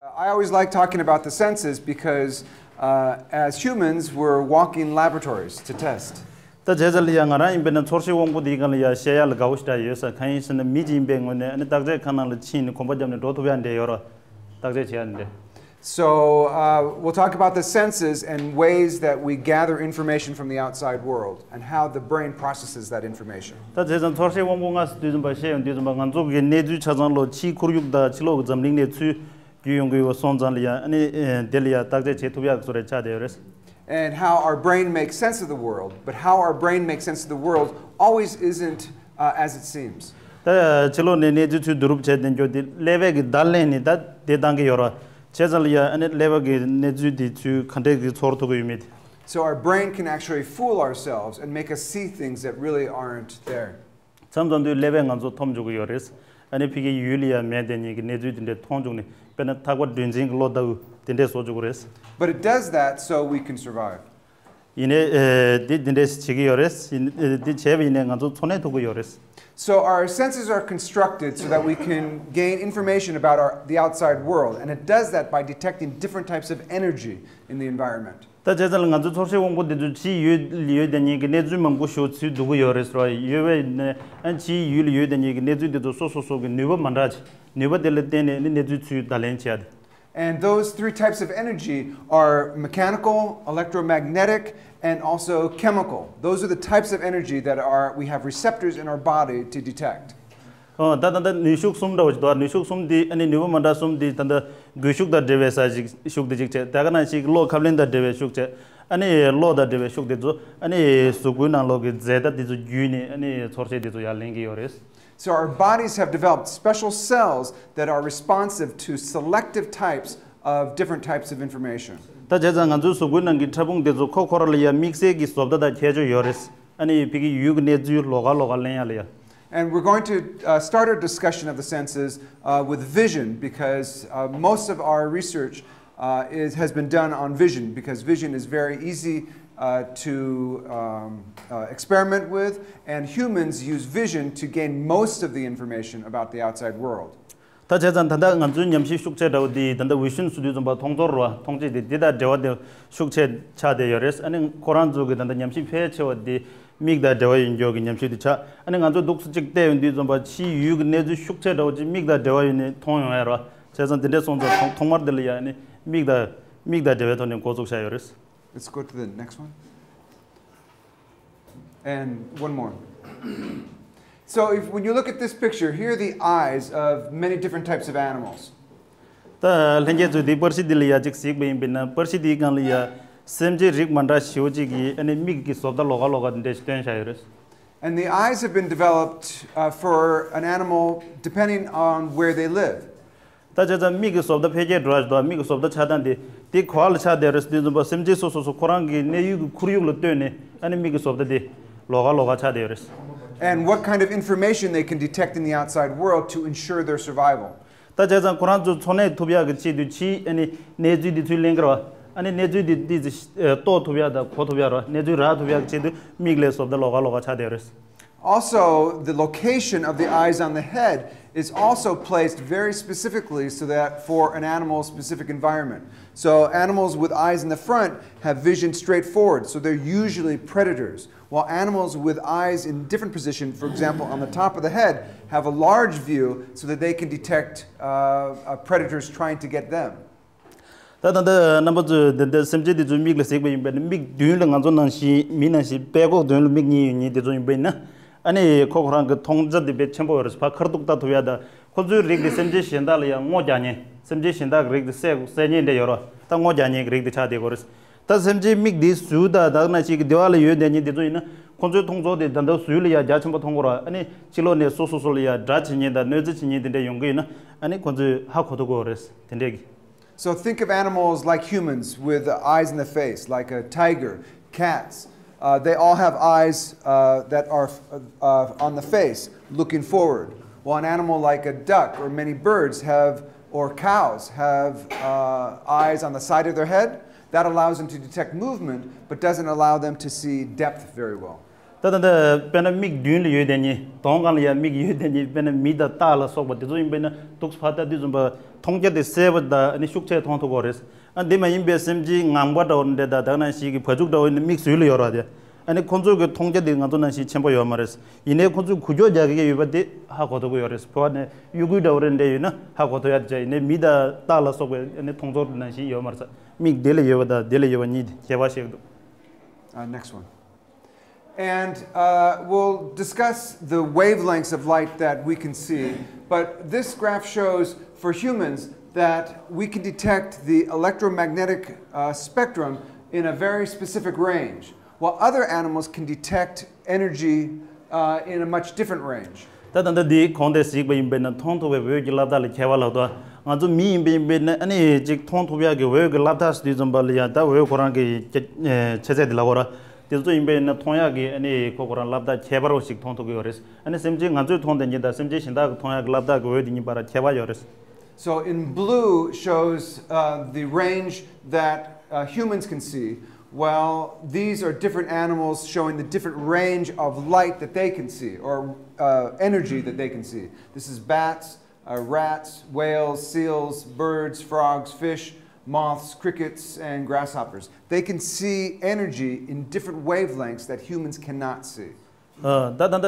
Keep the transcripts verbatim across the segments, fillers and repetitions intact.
I always like talking about the senses because, uh, as humans, we're walking laboratories to test. ད་བྱས་ཙང་ལ་ཡ་ང་རང་ཡིན་པས་ན་ཚོར་ཤེས་དབང་པོ་འདིའི་སྒང་ལ་ཡ་བཤད་ཡ་ལ་དགའ་བོ་ཞེ་དྲག་ཡོད་ས། གང་ཡིན་ཟེར་ན་མི་གཅིག་ཡིན་པའི་ངོས་ནས་ཨ་ནི་བརྟག་དཔྱད་ཁང་ནང་ལ་ཕྱིན་ནས་གོམ་པ་བརྒྱབ་ནས་འགྲོ་ཐུབ་ཡ་འདྲ་ཡོད་ར། བརྟག་དཔྱད་བྱེད་ཡ་འདྲ། So, uh, we'll talk about the senses and ways that we gather information from the outside world and how the brain processes that information. ད་བྱས་ཙང་ཚོར་ཤེས་དབང་པོ་ལྔ་ཟེར་དུས་ཙམ་པ་བཤད་ཡོང་དུས་ཙམ་པ་ང་ཚོ་གི་གནས་ཚུལ་ཆ་ཚང་ལོ་ཕྱིའི་ཁོར་ཡུག་དང་ཕྱི་ལོགས་ཀྱི་འཛམ་གླིང་གནས་ཚུལ་བརྒྱུད་ཡོང་གི་ཡོད་པ་སོང་ཙང་ལ་ཡ་ཨ་ནི་ཨེ་དེ་ལ་ཡ་བརྟག་དཔྱད་བྱེད་ཐུབ་ཡག་བཟོ་རེ་ཆགས་བསྡད་ཡོད་རེད། And how our brain makes sense of the world, but how our brain makes sense of the world always isn't, uh, as it seems. ད་ཕྱི་ལོགས་ནས་གནས་ཚུལ་ཚུར་བསྡུ་རུབ་བྱས་ཏེ་འགྱོ་དེ་ཀླད་པའི་གི་བརྡ་ལེན་ནི་ད་དེ་བཏང་གི་ཡོད་ར། བྱས་ཙང་ལ་ཡ་ཨ་ནི་ཀླད་པ་གི་གནས་ཚུལ་དེ་ཚུར་ག་འདྲས་གི་ཚོར་ཐུབ་ཀྱི་ཡོད་མེད་དེ། So our brain can actually fool ourselves and make us see things that really aren't there. མཚམས་མཚམས་དུས་ཀླད་པས་ང་ཚོ་འཐོམ་འཇུག་གི་ཡོད་རེད། ཨ་ནི་ཕ་གི་ཡུལ་ལ་ཡ་མེད་དེ་ཉིད་ཀྱི་གནས་ཚུལ་དེ་འདྲས་མཐོང་བཅུག་ནས་དཔེར་ན་ཐག་པ་སྒྲོན་འཛིན་གྱི་བློ་ལྟ་བུ་དེ་འདྲས་བཟོ་བཅུག་གི་རེད། But it does that so we can survive. ཡིན་ནའི་ཨེ་འདི་འདི་འདྲས་བྱེད་ཀྱི་ཡོད་རེད། ཡིན་ཨེ་འདི་བྱས་པ་ཡིན་ནའི་ང་ཚོ་འཚོ་གནས་ཐུབ་ཀྱི་ཡོད་རེད། So our senses are constructed so that we can gain information about our, the outside world, and it does that by detecting different types of energy in the environment. ད་བྱས་ཙང་ལ་ང་ཚོའི་ཚོར་ཤེས་དབང་པོ་འདི་ཚོ་ཕྱིའི་ཡུལ་ཡོད་དེ་ཉིད་ཀྱི་གནས་ཚུལ་མང་པོ་ཞིག་ཚུར་བསྡུ་གི་ཡོད་རེད་ཟེར་བ་ཡོད་པས་ནས་ཨ་ཕྱིའི་ཡུལ་ཡོད་དེ་ཉིད་ཀྱི་གནས་ཚུལ་འདི་ཚོ་སོ་སོ་སོ་གི་ནུས་པ་མ་འདྲ་ཅིག་ནུས་པ་དེ་ལ་བརྟེན་ནས་ནི་གནས་ཚུལ་ཚུར་བརྡ་ལེན་བྱས་ཏེ། And those three types of energy are mechanical, electromagnetic, and also chemical. Those are the types of energy that are, we have receptors in our body to detect. ཨོ་ད་ད་ད་ནུས་ཤུགས་གསུམ་འདྲ་བོ་ཞིག་འདུག་ནུས་ཤུགས་གསུམ་འདི་ཨ་ནི་ནུས་པ་མ་འདྲ་གསུམ་འདི་ད་ད་སྒུལ་ཤུགས་དང་འབྲེལ་བའི་ས་ཞིག་ཤུགས་འདི་གཅིག་བྱས། ད་ག་ནང་བཞིན་གློག་ཁབ་ལེན་དང་འབྲེལ་བའི་ཤུགས་བྱས། ཨ་ནི་གློག་དང་འབྲེལ་བའི་ཤུགས་འདི་ཚོ་ཨ་ནི་གཟུགས་པོའི་ནང་ལོགས་ཀྱི་རྫས་དང་འདི་ཚོ་བརྒྱུད་ནས་ཨ་ནི་ཚོར་ཤེས་འདི་ཚོ་ཡར་ལེན་གྱི་ཡོད་རེད། So our bodies have developed special cells that are responsive to selective types of different types of information. ད་བྱས་ཙང་ང་ཚོའི་གཟུགས་པོའི་ནང་གི་ཕྲ་ཕུང་དེ་ཚོ་ཁོ་ཁོ་རང་ལ་ཡ་དམིགས་བསལ་གྱི་བཟོ་ལྟ་དང་ཁྱད་ཆོས་ཡོད་རེད། ཨ་ནི་ཕ་གི་ཡུལ་གྱི་གནས་ཚུལ་ལོགས་ཀ་ལོགས་ཀ་ལེན་ཡ་ལ་ཡ། And we're going to, uh, start our discussion of the senses, uh, with vision because, uh, most of our research, uh, is, has been done on vision because vision is very easy, uh, to, um, uh, experiment with, and humans use vision to gain most of the information about the outside world. ད་བྱས་ཙང་ད་ལྟ་ང་ཚོའི་ཉམས་ཞིབ་ཤུགས་ཆེ་འདྲ་བོ་འདི་ད་ལྟ་ཝི་ཤན་ཟེར་དུས་ཙམ་པ་མཐོང་ཚོར་བ་མཐོང་ཆེད་དེ་འདི་དང་འབྲེལ་བ་དེ་ཤུགས་ཆེ་ཆགས་བསྡད་ཡོད་རེད། ཨ་ནི་ཁོ་རང་ཚོ་གི་ད་ལྟ་ཉམས་ཞིབ་ཕལ་ཆེ་བ་འདི་མིག་དང་འབྲེལ་བ་ཡོད་འགྱོག་གི་ཉམས་ཞིབ་དེ་ཆགས། ཨ་ནི་ང་ཚོ་འདུག་སེ་གཅིག་བལྟས་ཡོང་དུས་ཙམ་པ་ཕྱིའི་ཡུལ་གྱི་གནས་ཚུལ་ཤུགས་ཆེ་འདྲ་བོ་ཅིག་མིག་དང་འབྲེལ་བ་ཡོད་ནས་མཐོང་ཡོང་ཡ་རེད། བྱས་ཙང་འདི་འདྲས་སོང་ཙང་ཐོག་ཐོག་མར་འདི་ལ་ཡ་ཨ་ནི་མིག་དང་མིག་དང་འབྲེལ་བའི་ཐོག་ནས་འགོ་བཙུགས་བཞག་ཡོད་རེད། Let's go to the next one. And one more. So if, when you look at this picture, here are the eyes of many different types of animals. ད་ལྷན་རྒྱས་ཚོས་འདི་པར་ཤིང་འདི་ལ་ཡ་གཅིག་གཟིགས་པ་ཡིན་པས་ན་པར་ཤིང་འདིའི་སྒང་ལ་ཡ་སེམས་ཅན་རིགས་མ་འདྲ་ཞེ་པོ་ཅིག་གིས་ཨ་ནི་མིག་གི་བཟོ་ལྟ་ལོགས་ཀ་ལོགས་ཀ་འདི་འདྲ་ཞིག་སྟོན་བཞག་ཡོད་རེད། And the eyes have been developed, uh, for an animal depending on where they live. ད་བྱས་ཙང་མིག་གི་བཟོ་ལྟ་འཕེལ་རྒྱས་འགྲོ་ཡ་ཞིག་འདུག་མིག་གི་བཟོ་ལྟ་ཆགས་སྟངས་དེ་དེ་ག་པ་ལ་ཆགས་བསྡད་རེད་ཟེར་དུས་ཙམ་པ་སེམས་ཅན་སོ་སོ་སོ་ཁོ་རང་གི་གནས་ཡུལ་གྱི་ཁོར་ཡུག་ལ་ལྟོས་ནས་ཨ་ནི་མིག་གི་བཟོ་ལྟ་དེ་ལོགས་ཀ་ལོགས་ཀ་ཆགས་བསྡད་ཡོད་རེད། And what kind of information they can detect in the outside world to ensure their survival. ད་བྱས་ཙང་ཁོ་རང་ཚོ་འཚོ་གནས་ཐུབ་ཡག་གི་ཆེད་དུ་ཕྱིའི་ཨ་ནི་གནས་ཚུལ་འདི་ཚུར་ལེན་གྱི་རེད་བ། ཨ་ནི་གནས་ཚུལ་འདི་འདི་ཚོ་རྟོགས་ཐུབ་ཡག་དང་གོ་ཐུབ་ཡག་རེད་བ། གནས་ཚུལ་རག་ཐུབ་ཡག་གི་ཆེད་དུ་མིག་ལ་བཟོ་ལྟ་ལོགས་ཀ་ལོགས་ཀ་ཆགས་བསྡད་ཡོད་རེད། Also, the location of the eyes on the head is also placed very specifically so that for an animal's specific environment. So animals with eyes in the front have vision straight forward, so they're usually predators. While animals with eyes in different position, for example, on the top of the head, have a large view so that they can detect, uh, uh, predators trying to get them. ད་ད་ལྟ་རྣམ་པ་ཚོས་འདི་འདི་སེམས་ཅན་འདི་ཚོའི་མིག་ལ་གཟིགས་པ་ཡིན་པས་ན་མིག་མདུན་ལ་ང་ཚོ་ནང་བཞིན་མི་ནང་བཞིན་པད་ཀོག་མདུན་ལ་མིག་གཉིས་ཡོད་མཁན་འདི་ཚོ་ཡིན་པས་ན་ཨ་ནི་ཁོ་ཁོ་རང་གི་མཐོང་རྒྱ་འདི་དཔེ་ཆེན་པོ་ཡོད་རེད། ཕར་ཁ་ཐུག་ལྟ་ཐུབ་ཡ་ད་ཁོ་ཚོའི་རིགས་འདི་སེམས་ཅན་གཞན་དག་ལ་ཡང་སྔོ་རྒྱག་མཁན་སེམས་ཅན་གཞན་དག་གི་རིགས་འདི་བསད་བསད་མཁན་འདྲ་ཡོད་རེད། ད་སྔོ་རྒྱག་མཁན་གྱི་རིགས་འདི་ཆགས་བསྡད་ཀྱི་ཡོད་རེད། ད་སེམས་ཅན་མིག་འདི་ཟུར་དང་ད་ནང་བཞིན་གྱི་སྡེ་བ་ལ་ཡོད་བསྡད་མཁན་འདི་ཚོ་ཡིན་ན་ཁོ་ཚོའི་མཐོང་ཚོར་དེ་ད་ལྟ་ཟུར་ལ་ཡ་རྒྱ་ཆེན་པོ་མཐོང་གི་རེད། ཨ་ནི་ཕྱི་ལོགས་ནས་སོ་སོ་སོ་ལ་ཡ་དགྲ་བྱེད་མཁན་དང་གནོད་འཚེ་བྱེད་མཁན་དེ་འདྲ་ཡོང་གི་ཡོད་ན་ཨ་ནི་ཁོ་ཚོས་ཧ་གོ་ཐུབ་ཀྱི་ཡོད་རེད། དེ་འདྲས་ཀྱི། So think of animals like humans with eyes in the face, like a tiger, cats. Uh, they all have eyes, uh, that are, uh, on the face, looking forward. While an animal like a duck or many birds have, or cows have, uh, eyes on the side of their head, that allows them to detect movement, but doesn't allow them to see depth very well. ད་ད་ད་དཔེར་ན་མིག་མདུན་ལ་ཡོད་དེ་ཉིད་གདོང་སྒང་ལ་ཡང་མིག་ཡོད་དེ་ཉིད་དཔེར་ན་མི་དང་སྟག་ལ་སོགས་པ་དེ་ཚོ་ཡིན་པས་ན་འདུག་ཕ་ད་དེ་ཙམ་པ་མཐོང་རྒྱ་དེ་གསལ་པོ་དང་ཨ་ནི་ཤུགས་ཆེ་མཐོང་ཐུབ་ཀྱི་ཡོད་རེད། ཨ་འདི་མ་ཡིན་པའི་སེམས་ཅན་ངང་པ་འདྲ་བོ་འདྲ་དང་ད་ག་ནང་བཞིན་གྱི་བ་ཕྱུགས་འདྲ་བོ་ཡིན་ན་མིག་ཟུར་ལ་ཡོད་རེད་དེ། ཨ་ནི་ཁོ་ཚོ་གི་མཐོང་རྒྱ་དེ་ང་ཚོ་ནང་བཞིན་ཆེན་པོ་ཡོད་མ་རེད། ཡིན་ནའི་ཁོ་ཚོས་འགུལ་སྐྱོད་རྒྱག་གི་ཡོད་པ་དེ་ཧ་གོ་ཐུབ་ཀྱི་ཡོད་རེད། ཕོ་བ་ནས་གཡུ་འགུལ་འདྲ་བོ་རེ་འདྲ་ཡོད་ན་ཧ་གོ་ཐུབ་ཡ་དེ་བྱས། ཡིན་ནའི་མི་དང་སྟག་ལ་སོགས་པའི་ཨ་ནི་མཐོང་ཚོར་ནང་བཞིན་ཡོད་མ་རེད། མིག་དེ་ལ་ཡོད་པ་དང་དེ་ལ་ཡོད་པ་གཉིས་དེ་ཁྱད་པར་ཤེས་ཀྱི་འདུག Uh, next one. And uh, we'll discuss the wavelengths of light that we can see. But this graph shows for humans that we can detect the electromagnetic uh, spectrum in a very specific range, while other animals can detect energy uh, in a much different range. ད་ད་ལྟ་འདིའི་གོང་དེ་གཟིགས་པ་ཡིན་པས་ན་མཐོང་ཐུབ་པའི་འོད་ཀྱི་སླབ་ཐག་ལ་ཁྱད་པར་ལབ་དོ། ང་ཚོ་མི་ཡིན་པ་ཡིན་པས་ན་ཨ་ནི་ཅིག་མཐོང་ཐུབ་ཡག་གི་འོད་ཀྱི་སླབ་ཐག་ཟེར་དུས་ཙམ་པ་ལ་ཡང་ད་འོད་ཁོ་རང་གི་ཁྱད་ཨེ་ཆེ་ཚད་དེ་ལབ་དགོས་ར། དེ་ཚོ་ཡིན་པས་ན་མཐོང་ཡག་གི་ཨ་ནི་ཁོ་ཁོ་རང་སླབ་ཐག་ཁྱད་པར་བ་ཞིག་མཐོང་ཐུབ་ཀྱི་ཡོད་རེད། ཨ་ནི་སེམས་ཅན་ང་ཚོས་མཐོང་དེ་གཉིས་དང་སེམས་ཅན་གཞན་དག་གིས་མཐོང་ཡག་གི་སླབ་ཐག་གི་འོད་དེ་གཉིས་བར་ཁྱད་པར་ཡོད་རེད། So in blue shows uh, the range that uh, humans can see, while these are different animals showing the different range of light that they can see, or uh, energy that they can see. This is bats, uh, rats, whales, seals, birds, frogs, fish, moths, crickets, and grasshoppers. They can see energy in different wavelengths that humans cannot see. ཨ། ད་ད་ད་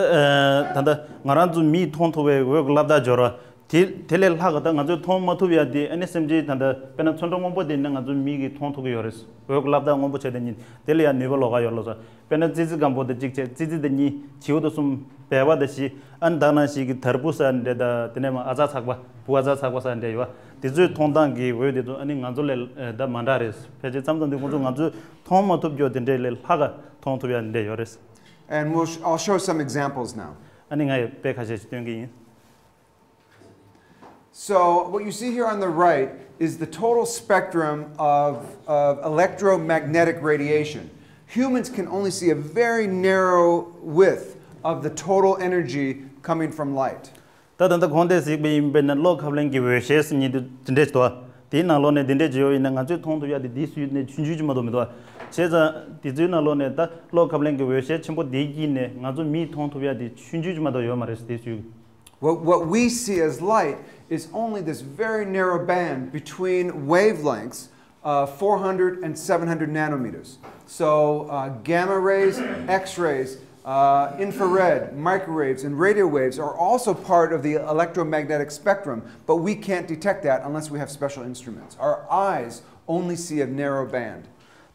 ཨ། ད་ད་ང་རང་ཚོ་མིས་མཐོང་ཐུབ་པའི་འོད་ཀྱི་སླབ་ཐག་འབྱོར་བ་དེ་དེ་ལས་ལྷག་ག་ད་ང་ཚོས་མཐོང་མ་ཐུབ་ཡ་དེ་ཨ་ནི་སེམས་ཅན་ད་ད་དཔེར་ན་ཚོན་ཁྲ་སྔོན་པོ་དེ་ནི་ང་ཚོ་མིག་གིས་མཐོང་ཐུབ་ཀྱི་ཡོད་རེད། འོད་ཀྱི་སླབ་ཐག་སྔོན་པོ་བྱས་དེ་ཉིད་དེ་ལ་ཡང་ནུས་པ་ལོགས་ཀ་ཡོད་ལོ་ས། དཔེར་ན་ཙི་ཙི་སྒམ་པོ་དེ་གཅིག་བྱས། ཙི་ཙི་དེ་གཉིས། བྱིའུ་དེ་གསུམ། སྦལ་པ་དེ་བཞི། ཨ་ནི་ད་ག་ནང་བཞིན་གྱི་དར་འབུ་ས་འདྲ་ད་དེ་ནས་མ་ཨ་ཚ་ཚག་པ་བུ་ཨ་ཚ་ཚག་པ་ས་འདྲ་ཡོད་པ་དེ་ཚོའི་མཐོང་སྟངས་ཀྱི་འོད་དེ་ཚོ་ཨ་ནི་ང་ཚོ་ལས་ད་མ་འདྲ་རེད། ཕལ་ཆེར་མཚམས་མཚམས་དེ་ཁོང་ཚོ་ང་ཚོས་མཐོང་མ་ཐུབ་རྒྱུ་དེ་འདྲས་ལས་ལྷག་ག་མཐོང་ཐུབ་ཡ་འདྲ་ཡོད་རེད། And we'll sh- I'll show some examples now. ཨ་ནི་ང་ཡི་དཔེ་ཁ་ཤས་ཤིག་སྟོན་གི་ཡིན། So, what you see here on the right is the total spectrum of, of electromagnetic radiation. Humans can only see a very narrow width of the total energy coming from light. ད་ད་ལྟ་གོང་དེ་གཟིགས་པ་ཡིན་པས་ན་གློག་ཁབ་ལེན་གྱི་འོད་ཤེལ་ཟེར་མཁན་དེ་དེ་འདྲས་ཤིག་འདུག་དེའི་ནང་ལོགས་ནས་དེ་འདྲས་ཅིག་ཡོད་ཡིན་ན་ང་ཚོས་མཐོང་ཐུབ་ཡ་དེ་དེའི་སུས་ནས་ཆུང་ཆུང་ཅིག་མ་གཏོགས་མི་འདུག་བྱས་ཙང་དེ་ཚོའི་ནང་ལོགས་ནས་ད་གློག་ཁབ་ལེན་གྱི་འོད་ཤེལ་ཆེན་པོ་དེའི་དཀྱིལ་ནས་ང་ཚོ་མིས་མཐོང་ཐུབ་ཡ་དེ་ཆུང་ཆུང་ཅིག་མ་གཏོགས་ཡོད་མ་རེད། དེའི་སུས། What, what we see as light is only this very narrow band between wavelengths, uh, four hundred and seven hundred nanometers. So, uh, gamma rays, X rays, uh, infrared, microwaves, and radio waves are also part of the electromagnetic spectrum, but we can't detect that unless we have special instruments. Our eyes only see a narrow band.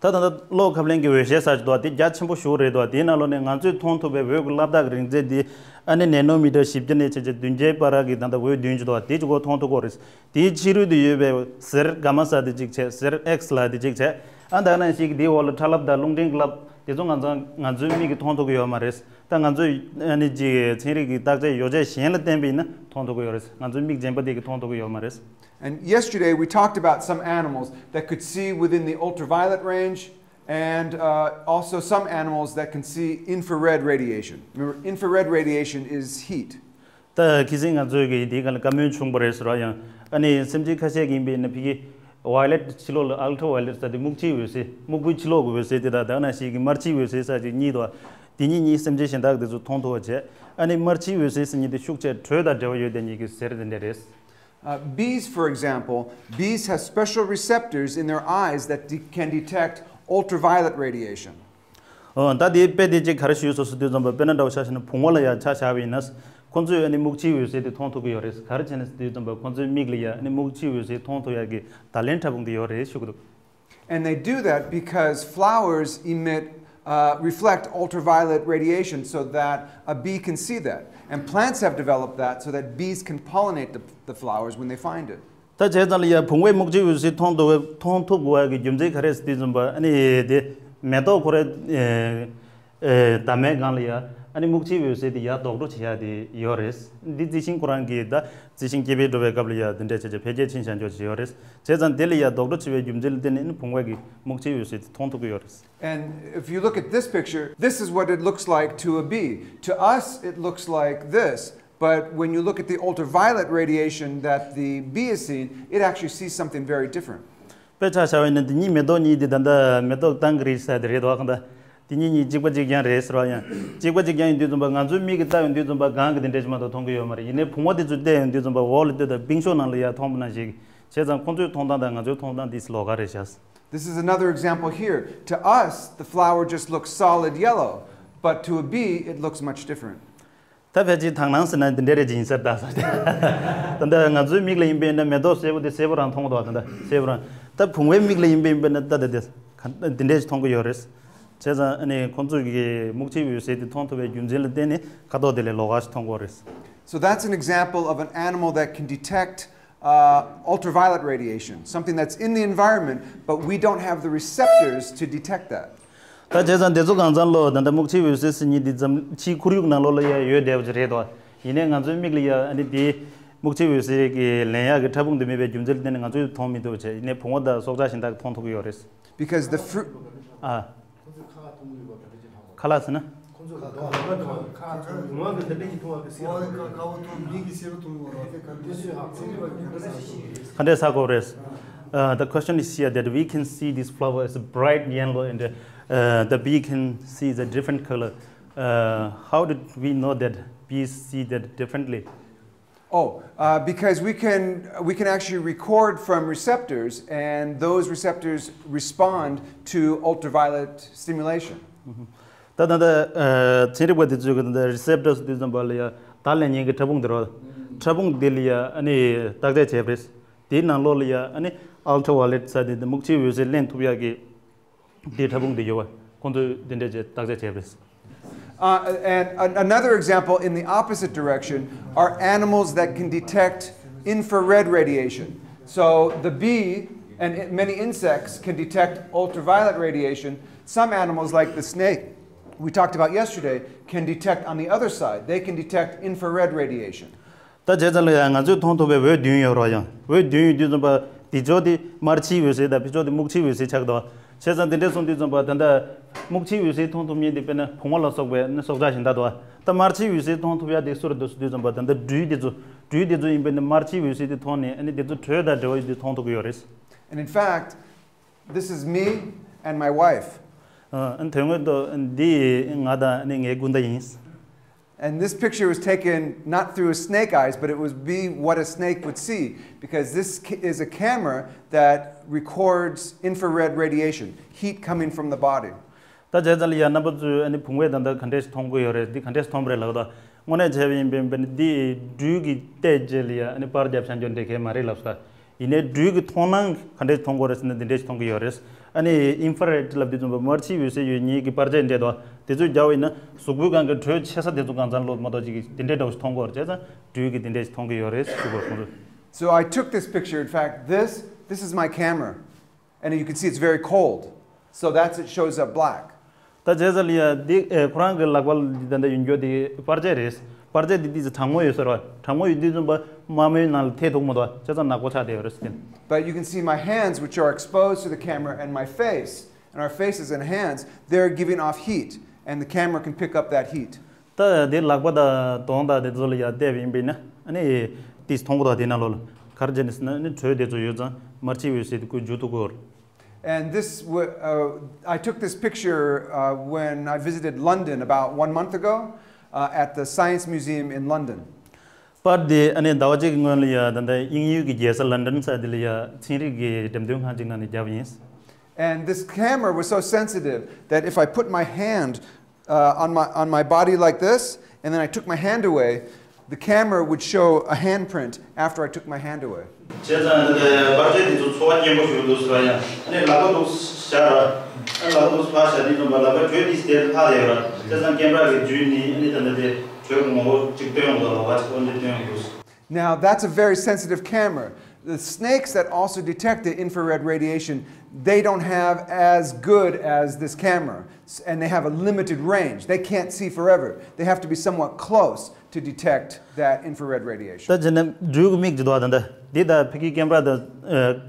ད་ད་ད་གློག་ཁབ་ལེན་གྱི་འོད་ཤེལ་ཟེར་གྱི་འདུག་དེ་རྒྱ་ཆེན་པོ་ཞེ་པོ་རེད་འདུག་དེའི་ནང་ལོགས་ནས་ང་ཚོས་མཐོང་ཐུབ་པའི་འོད་ཀྱི་སླབ་ཐག་གི་རིང་ཚད་དེ་ཨ་ནི་ནེ་ནོ་མི་ཊར་བཞི་བརྒྱ་ནས་བྱས་བྱས་བདུན་བརྒྱའི་བར་གྱི་ད་ལྟ་འོད་བདུན་ཅིག་འདུག་དེ་གཅིག་པོ་མཐོང་ཐུབ་ཀྱི་ཡོད་རེད། དེའི་ཕྱི་རོལ་དུ་ཡོད་པའི་ཟེར་ག་མ་ཟེར་དེ་གཅིག་བྱས། ཟེར་ཨེག་སི་ལབ་དེ་གཅིག་བྱས། ཨ་ད་ག་ནང་བཞིན་གྱི་དེའི་འོག་ལ་ཁྲ་རླབས་དང་རླུང་འཕྲིན་གྱི་རླབས་དེ་ཚོ་ང་ཚོ་ང་ཚོའི་མིག་གིས་མཐོང་ཐུབ་ཀྱི་ཡོད་མ་རེད། ད་ང་ཚོས་ཨ་ནི་ཅིག་ཚན་རིག་གི་བརྟག་དཔྱད་ཡོ་བྱད་གཞན་ལ་བརྟེན་པ་ཡིན་ན་མཐོང་ཐུབ་ཀྱི་ཡོད་རེད། ང་ཚོའི་མིག་རྗེན་པ་དེ་གིས་མཐོང་ཐུབ་ཀྱི་ཡོད་མ་རེད། And yesterday we talked about some animals that could see within the ultraviolet range and uh, also some animals that can see infrared radiation. Remember, infrared radiation is heat. ད་ཁ་སང་ང་ཚོས་ཀྱི་དེའི་སྒང་ལ་བཀའ་མོལ་བྱུང་བ་རེད་ཟེར་བ་ཡང་ཨ་ནི་སེམས་ཅན་ཁ་ཤས་ཀྱིས་ཡིན་པས་ན་ཕ་གི་ཝའི་ལེཊ་ཕྱི་ལོགས་ལ་ཨལ་ཊྲ་ཝའི་ལེཊ་ཟེར་དེ་སྨུག་ཕྱིའི་འོད་ཟེར། སྨུག་པོའི་ཕྱི་ལོགས་ཀྱི་འོད་ཟེར་དེ་དང་ད་ག་ནང་བཞིན་གྱི་དམར་ཕྱིའི་འོད་ཟེར་ཟེར་ཅིག་གཉིས་འདུག་དེ་གཉིས་གཉིས་སེམས་ཅན་གཞན་དག་དེ་ཚོ་མཐོང་ཐུབ་པ་བྱས། ཨ་ནི་དམར་ཕྱིའི་འོད་ཟེར་ཟེར་མཁན་དེ་ཤུགས་ཆེ་དྲོད་དང་འབྲེལ་བ་ཡོད་དེ་ཉིད་ཀྱི་ཟེར་དེ་འདྲ་རེད། Uh, bees, for example, bees have special receptors in their eyes that de- can detect ultraviolet radiation. ཨོ། ད་དེའི་དཔེ་དེ་གཅིག་ག་རེ་ཞུས་སོང་ཟེར་དུས་ཙམ་པ་དཔེར་ན་འདྲ་བོ་ཆ་བཞག་ན་བུང་བ་ལ་ཡང་ཆ་བཞག་པ་ཡིན་ན་ཁོང་ཚོས་ཨ་ནི་སྨུག་ཕྱིའི་འོད་ཟེར་དེ་མཐོང་ཐུབ་ཀྱི་ཡོད་རེད། ག་རེ་བྱས་ན་ཟེར་དུས་ཙམ་པ་ཁོང་ཚོའི་མིག་ལ་ཡང་ཨ་ནི་སྨུག་ཕྱིའི་འོད་ཟེར་མཐོང་ཐུབ་ཡག་གི་ད་ལན་ཕྲ་ཕུང་དེ་ཡོད་རེད་ཞུ་གི་འདུག And they do that because flowers emit, uh, reflect ultraviolet radiation so that a bee can see that. And plants have developed that so that bees can pollinate the, the flowers when they find it. ད་བྱས་ཙང་ལ་ཡ་བུང་བས་སྨུག་ཕྱིའི་འོད་ཟེར་མཐོང་ཐུབ་མཐོང་ཐུབ་དགོས་ཡག་གི་རྒྱུ་མཚན་ག་རེ་ཟེར་དུས་ཙམ་པ་ཨ་ནི་དེ་མེ་ཏོག་ཁོ་རའི་ཨེ་ཨེ་འདབ་མའི་སྒང་ལ་ཡ་ཨ་ནི་སྨུག་ཕྱིའི་འོད་ཟེར་དེ་ཡར་ལྡོག་འཕྲོ་བྱེད་ཡག་དེ་ཡོད་རེད། འདི་རྩི་ཤིང་ཁོ་རང་གིས་ད་རྩི་ཤིང་སྐྱེ་འཕེལ་འགྲོ་བའི་སྐབས་ལ་ཡ་དེ་འདྲས་བྱས་བྱས་འཕེལ་རྒྱས་ཕྱིན་བཞག་འཇོག་བྱས་ཡོད་རེད། བྱས་ཙང་དེ་ལ་ཡ་ལྡོག་འཕྲོ་བྱེད་པའི་རྒྱུ་མཚན་ལ་བརྟེན་ནས་ཨ་ནི་བུང་བས་ཀྱི་སྨུག་ཕྱིའི་འོད་ཟེར་དེ་མཐོང་ཐུབ་ཀྱི་ཡོད་རེད། And if you look at this picture, this is what it looks like to a bee. To us, it looks like this. But when you look at the ultraviolet radiation that the bee is seeing, it actually sees something very different. དཔེ་ཆ་བཞག་པ་ཡིན་ན་འདི་གཉིས་མེ་ཏོག་གཉིས་འདི་ད་ལྟ་མེ་ཏོག་ཏང་གི་རིགས་ཟེར་དེ་རེད་དོ། གང་ལྟར་ དེ་གཉིས་གཉིས་གཅིག་པ་གཅིག་རྐྱང་རེད་ཟེར་བ་ཡང་། གཅིག་པ་གཅིག་རྐྱང་ཡིན་དུས་ཙམ་པ་ང་ཚོའི་མིག་གིས་བལྟ་ཡོང་དུས་ཙམ་པ་གང་གི་དེ་འདྲས་ཅིག་མ་གཏོགས་མཐོང་གི་ཡོད་མ་རེད། ཡིན་ནའི་བུང་བ་དེ་ཚོས་བལྟས་ཡོང་དུས་ཙམ་པ་འོག་ལ་ལྟོས་དང་། ཕིང་ཤོག་ནང་ལ་ཡར་མཐོང་པ་ནང་བཞིན། བྱས་ཙང་ཁོང་ཚོའི་མཐོང་སྟངས་དང་ང་ཚོའི་མཐོང་སྟངས་དེ་ལོགས་ཀ་རེད་ཤག This is another example here. To us, the flower just looks solid yellow, but to a bee, it looks much different. ད་ཕལ་ཆེར་དག་སྣང་ཟེར་ན་འདི་འདྲ་རེད་ཅིག་ཡིན་ས་རེད་ད་ཟེར། ད་ལྟ་ང་ཚོའི་མིག་ལ་ཡིན་པས་ན་མེ་ཏོག་སེར་པོ་དེ་སེར་པོ་རང་མཐོང་གི་འདུག་ད་ལྟ་སེར་པོ་རང་། ད་བུང་བའི་མིག་ལ་ཡིན་པས་ཡིན་པས་ན་ད་ད་དེ་ག་འདི་འདྲས་ཞིག་མཐོང་གི་ཡོད་རེད། བྱས་ཙང་ཨ་ནི་ཁོང་ཚོས་ཀྱི་སྨུག་ཕྱིའི་འོད་ཟེར་དེ་མཐོང་ཐུབ་པའི་རྒྱུ་མཚན་ལ་བརྟེན་ནས་ཁ་དོག་དེ་ལས་ལོགས་ཀ་ཞིག་མཐོང་གི་ཡོད་རེད། So that's an example of an animal that can detect uh, ultraviolet radiation, something that's in the environment, but we don't have the receptors to detect that. ད་བྱས་ཙང་དེ་ཚོ་གང་ཚང་ལོ་ད་ལྟ་སྨུག་ཕྱིའི་འོད་ཟེར་ཟེར་མཁན་དེ་ཙམ་ཕྱིའི་ཁོར་ཡུག་ནང་ལོགས་ལ་ཡ་ཡོད་བསྡད་པ་ཅིག་རེད་དོ། ཡིན་ནའི་ང་ཚོའི་མིག་ལ་ཡ་ཨ་ནི་དེ་སྨུག་ཕྱིའི་འོད་ཟེར་གྱི་ལེན་ཡག་གི་ཕྲ་ཕུང་དེ་མེད་པའི་རྒྱུ་མཚན་ལ་བརྟེན་ནས་ང་ཚོས་མཐོང་མི་ཐུབ་པ་བྱས། ཡིན་ནའི་བུང་བ་དང་སྲོག་ཆགས་གཞན་དག་གིས་མཐོང་ཐུབ་ཀྱི་ཡོད་རེད། Because the fruit. ཨ། ཁ་ལག་ཟེར་ན། ག་འདྲས་ས་གོ་རེད། Uh, the question is here that we can see this flower as a bright yellow and uh, the bee can see the different color. Uh, how did we know that bees see that differently? Oh, uh, because we can we can actually record from receptors, and those receptors respond to ultraviolet stimulation. ད་ད་ད་ཚན་རིག་པ་དེ་ཚོས་ཀྱི་ད་receptors དེ་ཙམ་པ་ལ་ཡ་ད་ལན་ཉན་གྱི་ཕྲ་ཕུང་དེ་རོ། ཕྲ་ཕུང་དེ་ལ་ཡ་ཨ་ནི་བརྟག་དཔྱད་བྱས་པ་རེད། དེའི་ནང་ལོགས་ལ་ཡ་ཨ་ནི་ultraviolet ཟེར་དེ་སྨུག་ཕྱིའི་འོད་ཟེར་ལེན་ཐུབ་ཡག་གི་དེའི་ཕྲ་ཕུང་དེ་ཡོད་པ་ཁོང་ཚོས་དེ་འདྲས་བྱས་བརྟག་དཔྱད་བྱས་པ་རེད། Uh, and an- another example in the opposite direction are animals that can detect infrared radiation. So the bee and i- many insects can detect ultraviolet radiation. Some animals, like the snake we talked about yesterday, can detect on the other side. They can detect infrared radiation. ད་བྱས་ཙང་ལ་ཡང་ང་ཚོས་མཐོང་ཐུབ་པའི་འོད་བདུན་ཡོད་རོགས་ཡང་། འོད་བདུན་ཡོད་དུས་ཙམ་པ་དེ་ཕྱོགས་དེ་དམར་ཕྱིའི་འོད་ཟེར་དང་ཕྱི་ཕྱོགས་དེ་སྨུག་ཕྱིའི་འོད་ཟེར་ཆགས་འདུག་བྱས་ཙང་དེ་འདྲས་སོང་དུས་ཙམ་པ་ད་ལྟ་སྨུག་ཕྱིའི་འོད་ཟེར་མཐོང་ཐུབ་མཁན་དེ་དཔེར་ན་བུང་བ་ལ་སོགས་པའི་ནི་སྲོག་ཆགས་གཞན་དག་འདུག་ད་དམར་ཕྱིའི་འོད་ཟེར་མཐོང་ཐུབ་ཡ་དེ་སུ་རེད་འདུག་ཟེར་དུས་ཙམ་པ་ད་ལྟ་སྦྲུལ་དེ་ཚོ་སྦྲུལ་དེ་ཚོ་ཡིན་པས་ནི་དམར་ཕྱིའི་འོད་ཟེར་དེ་མཐོང་ནས་ཨ་ནི་དེ་ཚོ་དྲོད་དང་འབྲེལ་བ་ཡོད་དུས་མཐོང་ཐུབ་ཀྱི་ཡོད་རེད། And in fact, this is me and my wife. ཨ་ནི་དོན་དངོས་ཐོག་འདི་ང་དང་ཨ་ནི་ངའི་སྐུ་ཟླ་ཡིན། And this picture was taken not through a snake eyes, but it would be what a snake would see, because this ca- is a camera that records infrared radiation, heat coming from the body. ད་བྱས་ཙང་ལ་ཡ་རྣམ་པ་ཚོས་ཨ་ནི་བུང་བས་ད་ལྟ་ག་འདྲས་མཐོང་གི་ཡོད་རེད། འདི་ག་འདྲས་མཐོང་པ་རེད་ལབ་ད། དངོས་གནས་བྱས་པ་ཡིན་པས་པས་འདི་སྦྲུལ་གྱི་བལྟས་རྗེས་ལ་ཡ་ཨ་ནི་པར་རྒྱབ་བྱ་འཇོག་འདྲེ་གས་མ་རེད་ལབ་ས། ཡིན་ནའི་སྦྲུལ་གྱི་མཐོང་སྣང་ག་འདྲས་མཐོང་གི་ཡོད་རེད་ཟེར་ན་འདི་འདྲས་ཞིག་མཐོང་གི་ཡོད་རེད། ཨ་ནི་ཨིན་ཧྥ་རེད་ལབ་དུས་ཙམ་པ་དམར་ཕྱིའི་འོད་ཟེར་ཡོད་མཁན་གྱི་པར་ཆས་འདྲས་འདུག་དེ་ཚོ་རྒྱག་པ་ཡིན་ན་གཟུགས་པོའི་སྒང་གི་དྲོད་ཆེ་ས་དེ་ཚོ་གང་ཚང་ལོ་མ་གཏོགས་ཅིག་དེ་འདྲས་འདྲ་བོ་ཞིག་མཐོང་གི་ཡོད་རེད། བྱས་ཙང་སྦྲུལ་གྱིས་དེ་འདྲས་ཞིག་མཐོང་གི་ཡོད་རེད་ཞུ་དགོས་ཁོང་ཚོས། So I took this picture. In fact, this this is my camera. And you can see it's very cold. So that's it shows up black. ད་བྱས་ཙང་ལ་ཡ་འདི་ཨེ་ཁོ་རང་གི་ལག་པ་ལ་འདི་ད་ལྟ་ཡོད་རྒྱུ་དེ་པར་ཆས་རེད། པར་ཆས་འདི་ཏོག་ཙམ་གྲང་མོ་ཡོད་ས་རེད། གྲང་མོ་ཡོད་དུས་ཙམ་པ་དམའ་མོའི་ནང་ལ་ཐེབས་ཐུབ་མ་འདུག་བྱས་ཙང་ནག་པོ་ཆགས་བསྡད་ཡོད་རེད་ཟེར། But you can see my hands, which are exposed to the camera, and my face, and our faces and hands, they're giving off heat, and the camera can pick up that heat. ད་དེ་ལག་པ་དང་གདོང་དང་དེ་ཚོ་ལ་ཡར་བལྟས་པ་ཡིན་པས་ན་ཨ་ནི་ཏིས་མཐོང་གོ་ད་དེ་ནང་ལོགས་ལ་ག་རེ་བྱས་ནས་ཟེར་ན་ཨ་ནི་དྲོད་དེ་ཚོ་ཡོད་ཙང་དམར་ཕྱིའི་འོད་ཟེར་དེ་ཁོས་འཇུ་ཐུབ་ཀྱི་ཡོད་རེད། And this, w- uh, I took this picture uh, when I visited London about one month ago uh, at the Science Museum in London. པར་དེ་ཨ་ནི་ཟླ་བ་གཅིག་གི་སྔོན་ལ་ཡ་ད་ལྟ་དབྱིན་ཡུལ་གྱི་རྒྱལ་ས་ལོན་ཌོན་ས་དེ་ལ་ཡ་ཚན་རིག་གི་འགྲེམས་སྟོན་ཁང་ཅིག་ནང་ནས་བརྒྱབ་ཡིན། And this camera was so sensitive that if I put my hand uh, on my on my body like this, and then I took my hand away, the camera would show a handprint after I took my hand away. བྱས་ཙང་འདི་པར་ཆས་འདི་ཚོ་ཚོར་བ་སྐྱེན་པོ་ཞིག་འདུག་ཟེར་བ་ཡང་ཨ་ནི་ལག་པ་འདུག་བཞག་ར། ཨ་ནི་ལག་པ་འདུག་ཕར་བཞག་དུས་ཙམ་པ་ལག་པའི་དྲོད་འདི་དེར་ལྷག་ཡོད་ར། བྱས་ཙང་ཀེམ་ར་གི་བརྒྱུད་ནས་ཨ་ནི་ད་ལྟ་དེ་དྲོད་ངོ་བོ་གཅིག་སྟོན་ཡོང་དུས་ལོག་པ་ཅིག་འོ་འདི་སྟོན་ཡོང་འདུག The snakes that also detect the infrared radiation, they don't have as good as this camera, and they have a limited range. They can't see forever. They have to be somewhat close to detect that infrared radiation. ད་བྱས་ན་སྦྲུལ་གྱི་མིག་ཅིག་འདུག་ད་ལྟ་འདི་དང་ཕ་གིའི་ཀེམ་ར་དང་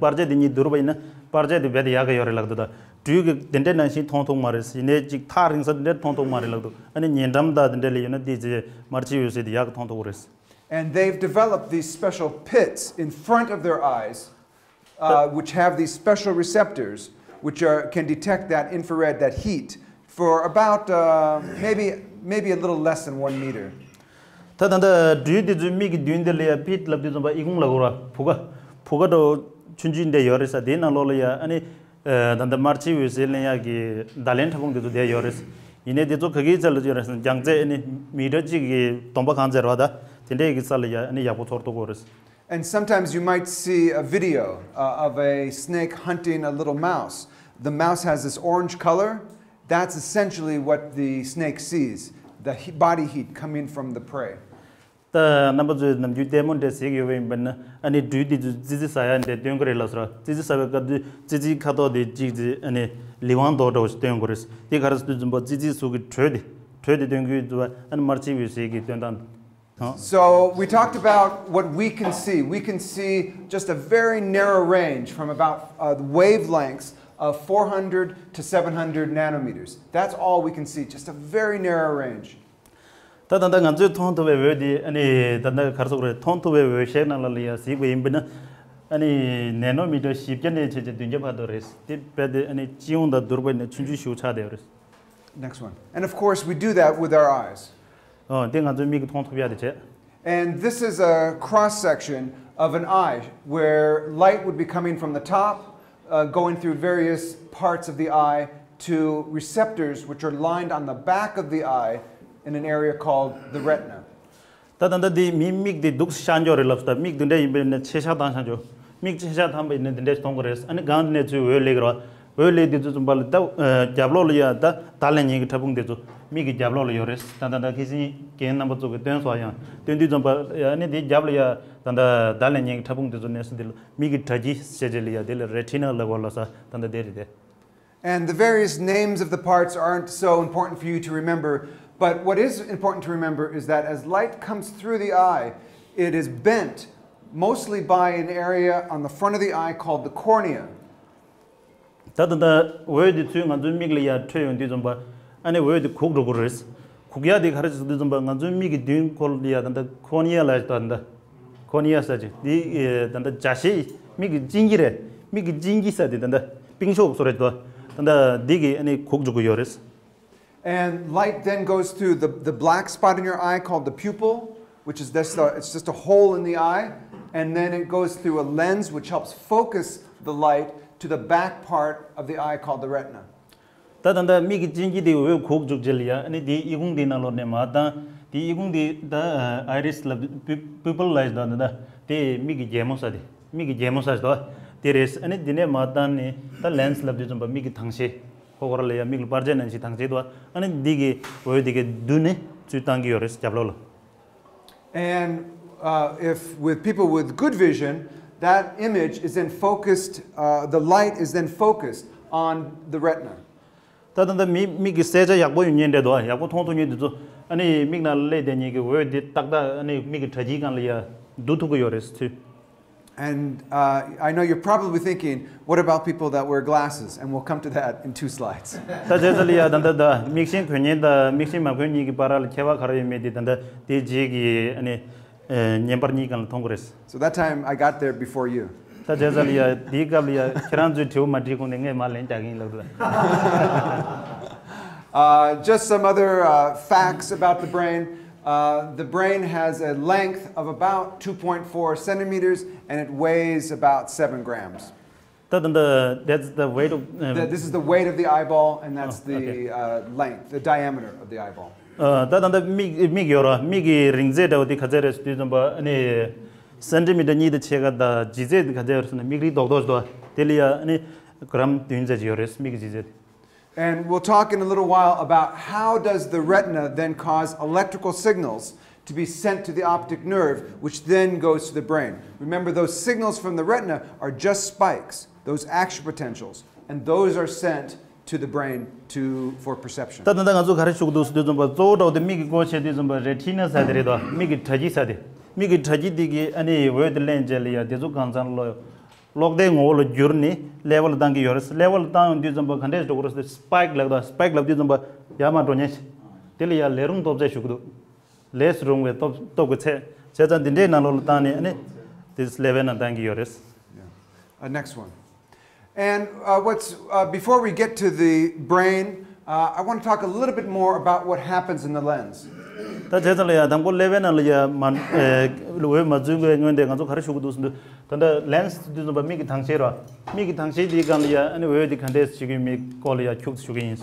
པར་ཆས་དེ་གཉིས་བསྡུར་བ་ཡིན་ན་པར་ཆས་དེ་རྦད་དེ་ཡག་གི་ཡོད་རེད་ལབ་འདུག་ད་སྦྲུལ་གྱིས་དེ་འདྲའི་ནང་བཞིན་མཐོང་ཐུབ་མ་རེད། ཡིན་ནའི་ཅིག་ཐག་རིང་ས་དེ་འདྲ་མཐོང་ཐུབ་མ་རེད་ལབ་འདུག་ཨ་ནི་ཉེ་འགྲམ་དང་དེ་འདྲ་ལ་ཡོད་ན་དེ་ཚེ་དམར་ཕྱིའི་འོད་ཟེར་དེ་ཡག་གི་མཐོང་ཐུབ་རེད། And they've developed these special pits in front of their eyes, uh, which have these special receptors, which are, can detect that infrared, that heat, for about uh, maybe maybe a little less than one meter. ད་ད་ལྟ་སྦྲུལ་དེ་ཚོའི་མིག་གི་མདུན་དེ་ལ་ཡ་pit ལབ་དུས་ཙམ་པ་ཨི་ཁུང་ལབ་དགོས་ར། བུ་ག་བུ་ག་འདྲ་ཆུང་ཆུང་འདྲ་ཡོད་རེད་ས། དེའི་ནང་ལོགས་ལ་ཡ་ཨ་ནི་ད་ལྟ་དམར་ཕྱིའི་འོད་ཟེར་ལེན་ཡག་གི་བརྡ་ལན་ཕྲ་ཕུང་དེ་ཚོ་བསྡད་ཡོད་རེད། ཡིན་ནའི་དེ་ཚོ་ག་གི་རྩ་ལ་ཡོད་རེད་ཟེར་ན། རྒྱང་ཚད་ཨ་ནི་མི་ཊར་གཅིག་གི་སྟོང་པ་གང་ཟེར་བ་ད། དེ་འདྲའི་གི་ས་ལ་ཡ་ཨ་ནི་ཡག་པོ་ཚོར་ཐུབ་ཀྱི་ཡོད་རེད། And sometimes you might see a video uh, of a snake hunting a little mouse. The mouse has this orange color. That's essentially what the snake sees, the he- body heat coming from the prey. ད་རྣམ་པ་ཚོས་ནམ་རྒྱུན་ལྟད་མོ་འདྲ་གཟིགས་ཡོད་པ་ཡིན་པ་ན། ཨ་ནི་སྦྲུལ་དེ་ཚོས་ཙི་ཙི་ཟ་ཡ་འདྲ་སྟོན་གྱི་རེད་ལབ་སོང་ར། ཙི་ཙི་ཟ་བའི་སྐབས་དུས་ཙི་ཙིའི་ཁ་དོག་དེ་གཅིག་ཙི་ཨ་ནི་ལི་ཝང་མདོག་འདྲ་བོ་ཞིག་སྟོན་གྱི་རེད། དེ་ག་རེ་ཟེར་དུས་ཙམ་པ་ཙི་ཙིའི་གཟུགས་ཀྱི་དྲོད་དེ་དྲོད་དེ་སྟོན་གྱི་ཡོད་དུས་ཨ་ནི་དམར་ཕྱིའི་འོད་ཟེར་གྱི་སྟོན་སྟངས། So we talked about what we can see. We can see just a very narrow range from about uh, wavelengths of four hundred to seven hundred nanometers. That's all we can see, just a very narrow range. ད་ད་ལྟ་ང་ཚོས་མཐོང་ཐུབ་པའི་འོད་དེ་ཨ་ནི་ད་ལྟ་ག་རེ་ཟེར་དགོས་རེད། མཐོང་ཐུབ་པའི་འོད་ཤེལ་ནང་ལ་ལ་ཡ་གཟིགས་པ་ཡིན་པ་ན། ཨ་ནི་ནེ་ནོ་མི་ཊར་བཞི་བརྒྱ་ནས་བྱས་བྱས་བདུན་བརྒྱ་བར་དུ་རེད། དེ་རྦད་དེ་ཨ་ནི་སྤྱི་ཡོངས་དང་བསྡུར་བ་ཡིན་ན་ཆུང་ཆུང་ཞེ་པོ་ཆགས་བསྡད་ཡོད་རེད། Next one. And of course, we do that with our eyes. ཨོ་དེ་ང་ཚོའི་མིག་གིས་མཐོང་ཐུབ་ཡ་དེ་བྱས། And this is a cross section of an eye where light would be coming from the top, uh, going through various parts of the eye to receptors which are lined on the back of the eye in an area called the retina. ད་ད་ལྟ་འདི་མིའི་མིག་འདི་འདུག་ཤར་འགྱོ་རེད་ལབ་སོང་། ད་མིག་འདི་འདྲ་ཡིན་པ་ཡིན་ན་ཆེ་ཆ་བཏང་ཤར་འགྱོ། མིག་ཆེ་ཆ་བཏང་པ་ཡིན་ན་འདི་འདྲ་ཞིག་མཐོང་གི་རེད། ཨ་ནི་སྒང་འདི་ནས་ཚུར་འོད་སླེབས་ཀྱི་རེད་བ། འོད་སླེབས་དུས་ཙམ་པ་ལ་ད་རྒྱབ་ལོགས་ལ་ཡ་ད་བརྡ་ལེན་མཁན་གྱི་ཕྲ་ཕུང་དེ་ཚོ་མིག་གི་རྒྱབ་ལོགས་ལ་ཡོད་རེད། ད་ད་ད་ཁ་སང་རྒན་རྣམ་པ་ཚོ་གིས་སྟོན་སོང་ཡང་སྟོན་དུས་ཙམ་པ་ཨ་ནི་དེའི་རྒྱབ་ལ་ཡ་ད་ད་བརྡ་ལེན་མཁན་གྱི་ཕྲ་ཕུང་དེ་ཚོ་གནས་ས་འདི་ལ་མིག་གི་དྲ་ཁྱི་ཞེས་བྱས་ལ་ཡ་དེ་ལ་རེ་ཊི་ན་ལབ་པ་ལ་ས་ད་ད་དེ་རེད་དེ། And the various names of the parts aren't so important for you to remember, but what is important to remember is that as light comes through the eye, it is bent mostly by an area on the front of the eye called the cornea. ད་ད་ད་འོད་དེ་ཚུར་ང་ཚོའི་མིག་ལ་ཡར་འཕྲོས་ཡོང་དུས་ཙམ་པ་ཨ་ནི་འོད་དེ་གུག་འགྲོ་གི་རེད། གུག་ཡག་དེ་ག་རེ་ཟེར་དུས་ཙམ་པ་ང་ཚོའི་མིག་གི་མདུན་ཁོ་ལ་ཡ་ད་ད་ཁོ་ནི་ཡ་ལ་ད་ད། ཁོ་ནི་ཡ་ས་ཅིག་འདི་ད་ལྟ་འཇའ་ཤེལ་མིག་གི་གཅིན་སྐྱི་རེད། མིག་གི་གཅིན་སྐྱི་ས་དེ་ད་ལྟ་པིང་ཤོག་བཟོ་རེད་དོ། ད་ལྟ་འདི་གི་ཨ་ནི་གུག་འཇུག་གི་ཡོད་རེད། And light then goes through the, the black spot in your eye called the pupil, which is just a, it's just a hole in the eye. And then it goes through a lens, which helps focus the light to the back part of the eye called the retina. ད་ད་ལྟ་མིག་གི་གཅིན་སྐྱི་དེ་འོད་གུག་བཅུག་རྗེས་ལ་ཡ་ཨ་ནི་དེའི་ཨི་ཁུང་དེའི་ནང་ལོགས་ནས་མར་བཏང་། དེའི་ཨི་ཁུང་དེ་ད་ཨའི་རིས་ལབ་པུ་པུ་པལ་ལབ་ཡ་ད་ད་ད་དེ་མིག་གི་རྒྱལ་མོ་ས་དེ་མིག་གི་རྒྱལ་མོ་ས་ཞིག་འདུག་དེ་རེད། ཨ་ནི་དེ་ནས་མར་བཏང་ནས་ད་ལེན་སི་ལབ་དུས་ཙམ་པ་མིག་གི་ཐང་ཤེལ་ཁོ་ཁོ་ར་ལ་ཡ་མིག་ལ་པར་ཆས་ནང་བཞིན་ཐང་ཤེལ་འདུག་ཨ་ནི་འདི་གི་འོད་འདི་གི་མདུན་ནས་ཚུར་བཏང་གི་ཡོད་རེད་རྒྱབ་ལོགས་ལ། And uh, if with people with good vision, that image is then focused, uh, the light is then focused on the retina. ད་ད་ད་མི་མིག་གི་གསལ་ཆ་ཡག་པོ་ཡོད་མཁན་འདྲ་འདུག་ཡག་པོ་མཐོང་ཐུབ་མཁན་དེ་ཚོ་ཨ་ནི་མིག་ནང་སླེབས་བསྡད་མཁན་གྱི་འོད་དེ་ཏག་ཏག་ཨ་ནི་མིག་གི་དྲ་ཁྱིའི་སྒང་ལ་ཡ་བསྡུ་ཐུབ་ཀྱི་ཡོད་རེད་ཚུལ། And uh, I know you're probably thinking, what about people that wear glasses? And we'll come to that in two slides. ད་བྱས་ཙང་ལ་ཡ་ད་ད་ད་མིག་ཤེལ་གོན་མཁན་དང་མིག་ཤེལ་མ་གོན་མཁན་གྱི་བར་ལ་ཁྱད་པར་ག་རེ་ཡོད་མེད་དེ་ད་ད་དེ་རྗེས་ཀྱི་ཨ་ནི་བརྙན་པར་གཉིས་སྒང་ལ་མཐོང་གི་རེད། So that time I got there before you. ད་བྱས་ཙང་ལ་ཡ་དེའི་སྐབས་ལ་ཡ་ཁྱེད་རང་ཚོའི་དྲི་བ་མ་དྲིས་གོང་ནས་ངས་མར་ལན་རྒྱག་གི་ཡིན་ལབ་རེད། Uh, just some other uh, facts about the brain. Uh, the brain has a length of about two point four centimeters and it weighs about seven grams. ད་ད་ད་that's the weight of um, Th- This is the weight of the eyeball, and that's Oh, the okay. uh, length, the diameter of the eyeball. ད་ད་ད་མིག་མིག་ཡོད་ར། མིག་གི་རིང་ཚད་འདྲ་བོ་དེ་ག་ཚད་རེད་ཟེར་དུས་ཙམ་པ་ཨ་ནི་སེན་ཊི་མི་ཊར་གཉིས་དང་ཕྱེད་ཀ་དང་ལྗིད་ཚད་དེ་ག་ཚད་རེད་ཟེར་ན་མིག་རིལ་རྡོག་རྡོག་ཞིག་འདུག་དེ་ལ་ཡ་ཨ་ནི་གྲམ་བདུན་ཙམ་ཅིག་ཡོད་རེད་མིག་གི་ལྗིད་ཚད། And we'll talk in a little while about how does the retina then cause electrical signals to be sent to the optic nerve, which then goes to the brain. Remember, those signals from the retina are just spikes, those action potentials, and those are sent to the brain to, for perception. ད་ད་ད་ང་ཚོ་ག་རེ་ཞུ་གི་འདུག་ཟེར་དུས་ཙམ་པ་གཙོ་བོ་འདྲ་བོ་དེ་མིག་གི་སྒོ་ཕྱེ་དུས་ཙམ་པ་རེ་ཊི་ན་ཟེར་དེ་རེད་དོ། མིག་གི་དྲ་ཁྱི་ཟེར་དེ། མིག་གི་དྲ་ཁྱི་དེ་གི་ཨ་ནི་འོད་དེ་ལེན་རྗེས་ལ་ཡ་དེ་ཚོ་གང་ཚང་ལོ། གློག་ལྡན་ངོ་བོ་ལ་བསྒྱུར་ནས་ལེ་ཝལ་བཏང་གི་ཡོད་རེད། ལེ་ཝལ་བཏང་ཡོང་དུས་ཙམ་པ་ག་འདྲས་འགྲོ་གི་རེད་ཟེར་སི་པའིཀ་ལབ་དང་། སི་པའིཀ་ལབ་དུས་ཙམ་པ་ཡར་མར་འགྲོ་ཉེན་ཞིག་དེ་ལ་ཡ་ལས་རུང་སྟོབས་ཆེ་ཞུ་གི་འདུག་ལས་རུང་བའི་སྟོབས་སྟོབས་ཀྱི་ཚད། བྱས་ཙང་འདི་འདྲའི་ནང་ལོགས་ལ་བཏང་ནས་ཨ་ནི་དེ་ལེ་ཝལ་ནང་བཏང་གི་ཡོད་རེད། Yeah. Uh, next one. And uh, what's uh, before we get to the brain, Uh, I want to talk a little bit more about what happens in the lens. ད་བྱས་ཙང་ལ་ཡ་དང་པོ་ཀླད་པའི་ནང་ལ་ཡ་མ་འོད་མ་འཛུལ་གོ་སྔོན་དེ་ང་ཚོ་ག་རེ་ཞུ་གི་འདུག་ཟེར་དུས་ད་ལྟ་ལེན་སི་དུས་ཙམ་པ་མིག་གི་དྭངས་ཤེལ་ར། མིག་གི་དྭངས་ཤེལ་དེའི་སྒང་ལ་ཡ་ཨ་ནི་འོད་དེ་ག་འདྲས་ཞིག་གི་མིག་སྐོར་ལ་ཡ་ཁྱུག་ཙམ་ཞུ་གི་ཡིན།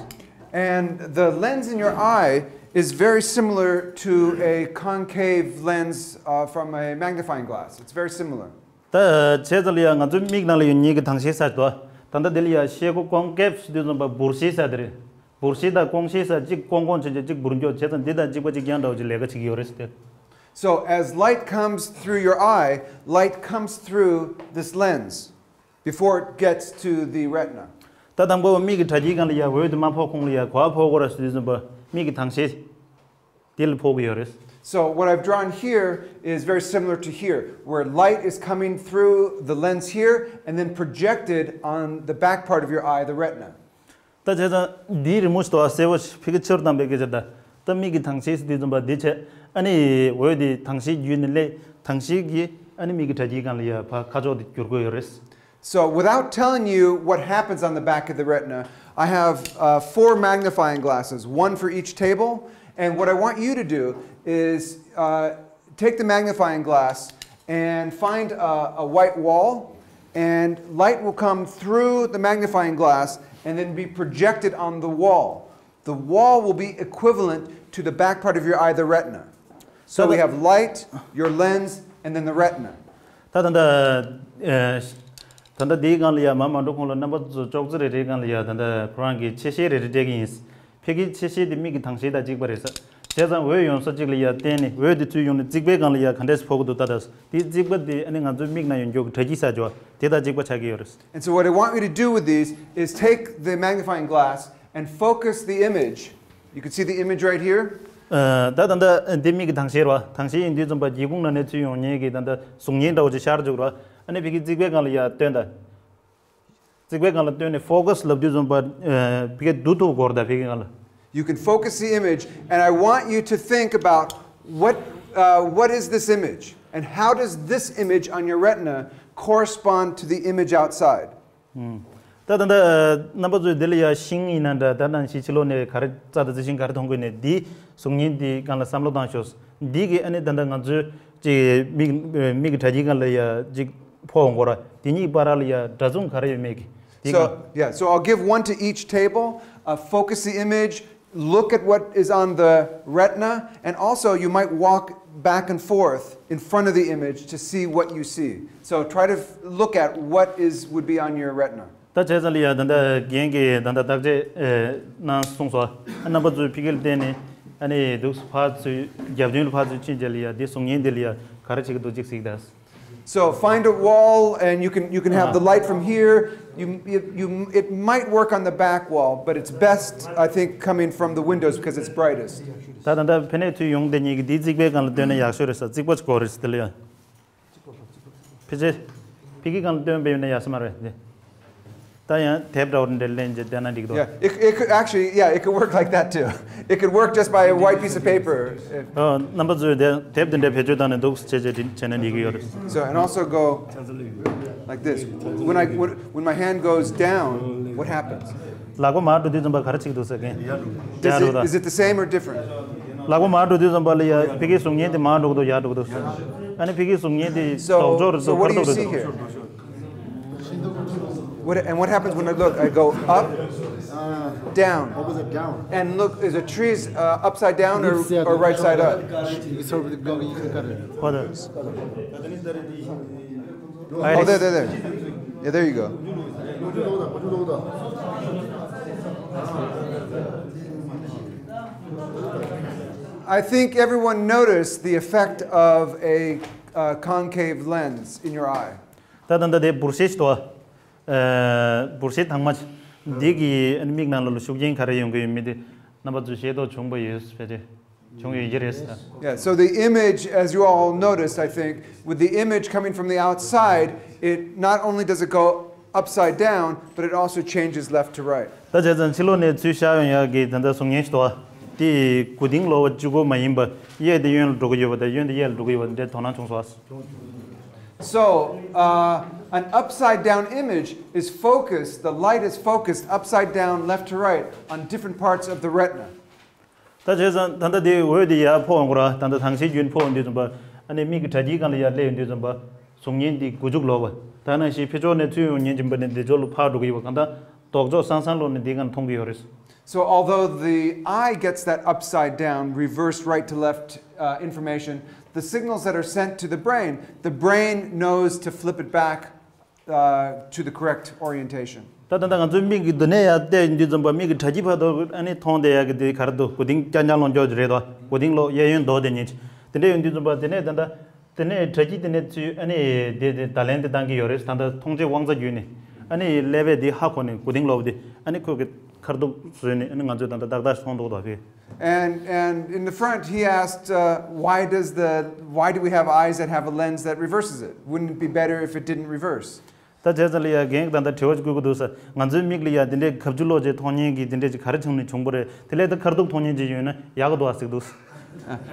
And the lens in your eye is very similar to a concave lens uh, from a magnifying glass. It's very similar. ད་བྱས་ཙང་ལ་ཡ་ང་ཚོའི་མིག་ནང་ལ་ཡོད་ཉིད་ཀྱི་དྭངས་ཤེལ་ས་དོ། ད་ལྟ་འདི་ལ་ཡ་ཤེལ་སྒོ་ཀོང་ཀེབ་ཟེར་དུས་ཙམ་པ་འབུར་ཤེལ་ས་དེ་རེད། འབུར་ཤེལ་དང་ཀོང་ཤེལ་ས་གཅིག་ཀོང་ཀོང་བྱས་བྱས་གཅིག་འབུར་འགྱོ་བྱས་ཙང་འདི་དང་གཅིག་པ་གཅིག་རྐྱང་འདྲ་བོ་ཅིག་ལས་ཀ་བྱེད་ཀྱི་ཡོད་རེད་ཟེར་ཏེ། So as light comes through your eye, light comes through this lens before it gets to the retina. ད་དང་པོ་མིག་གི་དྲ་རྒྱའི་སྒང་ལ་ཡ་འོད་དེ་མ་ཕོག་གོང་ལ་ཡ་ག་པར་ཕོག་གོ་ར་ཟེར་དུས་ཙམ་པ་མིག་གི་དྭངས་ཤེལ་དེ་ལ་ཕོག་གི་ཡོད་རེད། So what I've drawn here is very similar to here, where light is coming through the lens here and then projected on the back part of your eye, the retina. ད་བྱས་ཙང་འདིའི་རི་མོ་ཞིག་ཏོ་ཨ་གསལ་པོ་ཞིག་ཕ་གི་ཕྱིར་བཏང་པའི་སྐད་ཆ་ད། ད་མིག་གི་དྭངས་ཤེལ་ཟེར་དུས་ཙམ་པ་འདི་བྱས་ཨ་ནི་འོད་དེ་དྭངས་ཤེལ་བརྒྱུད་ནས་སླེབས་དྭངས་ཤེལ་གྱིས་ཨ་ནི་མིག་གི་དྲ་རྒྱའི་སྒང་ལ་ཡ་ཕར་ཁ་ཕྱོགས་དེ་བསྒྱུར་དགོས་ཡོད་རེད། So, without telling you what happens on the back of the retina, I have uh, four magnifying glasses, one for each table. And what I want you to do is uh, take the magnifying glass and find a, a white wall, and light will come through the magnifying glass and then be projected on the wall. The wall will be equivalent to the back part of your eye, the retina. So we have light, your lens, and then the retina. ད་ད་ད་ད་ད་འདིའི་སྒང་ལ་ཡ་མ་མ་འགྲོ་གོང་ལ་རྣམ་པ་ཚོ་ཅོག་ཙེ་རེ་རེའི་སྒང་ལ་ཡ་ད་ད་ཁོ་རང་གི་ཆེ་ཤེལ་རེ་རེ་སྤྲད་ཀྱི་ཡིན། ཕ་གི་ཆེ་ཤེལ་དེ་མིག་གི་དྭངས་ཤེལ་དང་གཅིག་པ་རེད་ས། བྱས་ཙང་འོད་ཡོང་ས་གཅིག་ལ་ཡ་བརྟེན་ནས་འོད་དེ་ཚུར་ཡོང་ནས་རྩིག་པའི་སྒང་ལ་ཡ་ག་འདྲས་ཕོག་གི་འདུག་ད་ད་དེ་རྩིག་པ་དེ་ཨ་ནི་ང་ཚོའི་མིག་ནང་ཡོད་མཁན་གྱི་དྲ་རྒྱའི་ས་ཅོ་དེ་དང་གཅིག་པ་ཆགས་ཀྱི་ཡོད་རེད། And so what I want you to do with these is take the magnifying glass and focus the image. You can see the image right here. ད་ད་ད་འདི་མིག་གི་དྭངས་ཤེལ་རེད་བ། དྭངས་ཤེལ་ཡིན་དུས་ཙམ་པ་སྒེའུ་ཁུང་ནང་ནས་ཚུར་ཡོང་མཁན་གྱི་ད་ད་གཟུགས་བརྙན་འདྲ་བོ་ཅིག་ཤར་འཇུག་རེད་བ། ཨ་ནི་ཕ་གི་རྩིག་པའི་སྒང་ལ་ཡ་སྟོན་ད། རྩིག་པའི་སྒང་ལ་སྟོན་ནས་ཕོ་ཀ་སི་ལབ་དུས་ཙམ་པ་ཕ་གི་བསྡུ་ཐུབ་དགོས་རེད་ད་ཕ་གི་སྒང་ལ། You can focus the image, and I want you to think about what uh, what is this image, and how does this image on your retina correspond to the image outside? ད་ད་ད་རྣམ་པ་ཚོས་འདི་ལ་ཡ་ཤིང་ཡིན་ན་འདྲ་ད་ནང་བཞིན་ཕྱི་ལོགས་ནས་ག་རེ་རྩྭ་དང་རྩི་ཤིང་ག་རེ་མཐོང་གི་ནས་འདིའི་གཟུགས་བརྙན་འདི་སྒང་ལ་བསམ་བློ་བཏང་ཤོག་འདི་གི་ཨ་ནི་ད་ལྟ་ང་ཚོའི་ཅིག་མིག་མིག་གི་དྲ་རྒྱའི་སྒང་ལ་ཡ་ཅིག་ཕོག་འོང་གོ་ར་དེ་གཉིས་བར་ལ་ཡ་འདྲ་མཚུངས་ག་རེ་ཡོད་མེད་ཀྱི་དེ་ག So, yeah, so I'll give one to each table. Uh, focus the image, look at what is on the retina, and also you might walk back and forth in front of the image to see what you see. So try to f- look at what is would be on your retina. ད་བྱས་ཙང་ལ་ཡ་ད་ལྟ་རྒན་གྱིས་ད་ལྟ་བརྟག་དཔྱད་གནང་གསུངས་སོ། རྣམ་པ་ཚོས་ཕ་གི་ལ་བརྟེན་ནས་ཨ་ནི་འདུག་ཕར་ཚུར་རྒྱབ་མདུན་ལ་ཕར་ཚུར་ཕྱིན་རྗེས་ལ་ཡ་འདི་གཟུགས་བརྙན་འདི་ལ་ཡ་ག་རེ་བྱེད་ཀྱི་འདུག་ཅིག་གཟིགས་ད། So find a wall, and you can you can have the light from here. You, you, you it might work on the back wall, but it's best I think coming from the windows because it's brightest. ད་ད་ལྟ་ཕ་ནས་ཚུར་ཡོང་དེ་གཉིས་ཀྱི་འདི་རྩིག་པའི་སྒང་ལ་སྟོན་ན་ཡག་ཤོས་རེད་ས། རྩིག་པ་ཅིག་དགོས་རེད་ས་དེ་ལ་ཡ། ཕལ་ཆེར་ཕ་གི་སྒང་ལ་སྟོན་པའི་ཡོད་ན་ཡག་ས་མ་རེད་དེ། ད་ཡང་དེབ་འདྲ་བོ་འདྲ་ལེན་རྗེས་བལྟས་ན་འགྲིག་འདུག Yeah, it, it could actually, yeah, it could work like that too. It could work just by a white piece of paper. If- ཨ། རྣམ་པ་ཚོས་དེ་དེབ་དེ་འདྲ་བེད་སྤྱོད་བཏང་ནས་འདུག་བྱས་བྱས་བྱས་ན་འགྲིག་གི་ཡོད་རེད། So, and also go like this. When I when, when my hand goes down, what happens? ལག་པ་མར་འགྲོ་དུས་ཙམ་པ་ག་རེ་བྱེད་ཀྱི་འདུག་ཟེར་མཁན། Does it, is it the same or different? ལག་པ་མར་འགྲོ་དུས་ཙམ་པ་ལ་ཡ་ཕ་གིའི་གཟུགས་བརྙན་དེ་མར་འགྲོ་གི་འདུག་ཡར་འགྲོ་གི་འདུག་ཨ་ནི་ཕ་གིའི་གཟུགས་བརྙན་དེ་ལྡོག་ཕྱོགས་རེད་འདུག་ག་རེ་ལྡོག་གི་འདུག What, and what happens when I look? I go up, down, and look, is the trees uh, upside down or, or right side up? ཧོ་ད། Oh, there, there, there. Yeah, there you go. I think everyone noticed the effect of a uh, concave lens in your eye. ད་ད་ད་དེ་འབུར་ཤེལ་ཞིག་འདུག་ཨ། འབུར་ཤེལ་དྭངས་མ་འདི་གི་མིག་ནང་ལ་ཤུགས་རྐྱེན་ག་རེ་ཡོང་གི་ཡོད་མེད་དེ་རྣམ་པ་ཚོས་ཤེས་རྟོགས་བྱུང་པ་ཡོད་ཕལ་ཆེར་བྱུང་ཡོད་ཀྱི་རེད་ཟེར། Yeah, so the image, as you all noticed, I think, with the image coming from the outside, it not only does it go upside down, but it also changes left to right. ད་བྱས་ཙང་ཕྱི་ལོགས་ནས་ཚུར་ཤར་ཡོང་ཡག་གི་ད་ལྟ་གཟུགས་བརྙན་ཞིག་འདུག་ཨ། དེ་གོ་དིང་ལོག་པ་གཅིག་པོ་མ་ཡིན་པ་གཡས་དེ་གཡོན་ལ་འགྲོ་གི་ཡོད་པ་དང་གཡོན་དེ་གཡས་ལ་འགྲོ་གི་ཡོད་པ་འདྲའི་དོ་སྣང་བྱུང་སོང་ཨ། So, uh, An upside down image is focused, the light is focused upside down, left to right, on different parts of the retina. ད་བྱས་ཙང་ད་ལྟ་དེ་འོད་དེ་ཡར་ཕོག་ཡོང་གི་ར། ད་ལྟ་དྭངས་ཤེལ་བརྒྱུད་ཕོག་ཡོང་དུས་ཙམ་པ་ཨ་ནི་མིག་གི་དྲ་རྒྱའི་སྒང་ལ་ཡར་སླེབས་ཡོང་དུས་ཙམ་པ་གཟུགས་བརྙན་དེ་མགོ་མཇུག་ལོག་པ། ད་ནང་བཞིན་ཕྱི་ཕྱོགས་ནས་ཚུར་ཡོང་བརྙན་འབྱིན་པ་ནི་འདི་ཕྱོགས་ལ་ཕར་འགྲོ་གི་ཡོད་པ། གང་ལྟར་ལྡོག་ཕྱོགས་སང་སང་ལོག་ནས་འདི་སྒང་མཐོང་གི་ཡོད་རེད། So, although the eye gets that upside down, reversed right to left uh, information, the signals that are sent to the brain, the brain knows to flip it back uh, to the correct orientation. ད་ད་ད་ང་ཚོའི་མིག་གི་འདི་ནས་ཡར་བལྟས་ཡོང་དུས་ཙམ་པ་མིག་གི་དྲ་རྒྱའི་བར་དུ་ཨ་ནི་མཐོང་བསྡད་ཡག་གི་དེ་ག་རེ་འདུག་མགོ་རྟིང་རྐྱང་རྐྱང་ལོག་འཇོག་རེད་དོ། མགོ་རྟིང་ལོག་གཡས་གཡོན་ལྡོག་བསྡད་ཉན་ཅིག་དེ་འདྲ་ཡོང་དུས་ཙམ་པ་དེ་ནས་ད་ད། དེ་ནས་དྲ་རྒྱའི་དེ་ནས་ཚུར་ཨ་ནི་དེ་དེ་བརྡ་ལན་དེ་བཏང་གི་ཡོད་རེད། ད་ལྟ་མཐོང་ཆའི་དབང་རྩ་བརྒྱུད་ནས་ཨ་ནི་ཀླད་པས་དེ་ཧ་གོ་ནས་མགོ་རྟིང་ལོག་པ་དེ་ཨ་ནི་ཁོ་གི་ཁ་ཐུག་བཟོས་ནས་ཨ་ནི་ང་ཚོས་ད་ལྟ་ཏག་ཏག་མཐོང་ཐུབ་དོ་བས། And, and in the front, he asked, uh, why does the, why do we have eyes that have a lens that reverses it? Wouldn't it be better if it didn't reverse? ད་བྱས་ཙང་ལ་ཡ་རྒན་ད་ལྟ་དྲི་བ་ཅིག་བསྐུར་གི་འདུག་ས། ང་ཚོའི་མིག་ལ་ཡ་དེ་འདྲའི་ཁ་བཅུ་ལོག་ཅིག་མཐོང་མཁན་གྱི་དེ་འདྲའི་ཅིག་ག་རེ་བྱུང་ནས་བྱུང་པ་རེད། དེ་ལས་ད་ཁ་ཐུག་མཐོང་མཁན་ཅིག་ཡོད་ན་ཡག་གི་འདུག་ཨ་ཟེར་གི་འདུག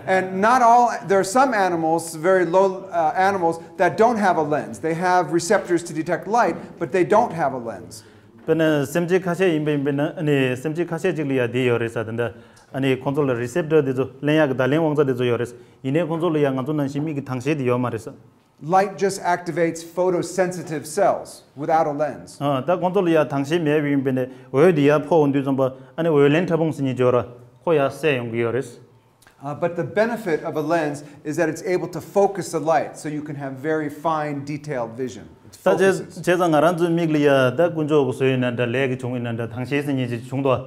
And not all, there are some animals, very low uh, animals, that don't have a lens. They have receptors to detect light, but they don't have a lens. དཔེར་ན་སེམས་ཅན་ཁ་ཤས་ཡིན་པ་ཡིན་པས་ན་ཨ་ནི་སེམས་ཅན་ཁ་ཤས་ཅིག་ལ་ཡ་དེ་ཡོད་རེད་ས། དེ་འདྲ་ཨ་ནི་ཁོང་ཚོ་ལ་རི་སེབ་ཊར་དེ་ཚོ་ལེན་ཡག་གི་བརྡ་ལན་དབང་རྩ་དེ་ཚོ་ཡོད་རེད། ཡིན་ནའི་ཁོང་ཚོ་ལ་ཡ་ང་ཚོ་ནང་བཞིན་མིག་གི་དྭངས་ཤེལ་དེ་ཡོད་མ་རེད་ས། Light just activates photosensitive cells without a lens. ཨ་ད་ཁོང་ཚོ་ལ་ཡ་དྭངས་ཤེལ་མེད་པ་ཡིན་པས་ནས་འོད་དེ་ཡར་ཕོག་འོང་དུས་ཙམ་པ་ཨ་ནི་འོད་ལེན་ཕྲ་ཕུང་ཟེར་མཁན་ཅིག་ཡོད་ར། ཁོ་ཡར་གསལ་ཡོང་གི་ཡོད་རེད། Uh, but the benefit of a lens is that it's able to focus the light, so you can have very fine, detailed vision. It ད་བྱས་focuses. བྱས་ཙང་ང་རང་ཚོའི་མིག་ལ་ཡ་ད་དཀོན་མཆོག་གི་བཟོས་ཡིན་ན་འདྲ། ལས་ཀྱི་བྱུང་ཡིན་ན་འདྲ། དྭངས་ཤེལ་ཟེར་མཁན་ཅིག་བྱུང་འདུག་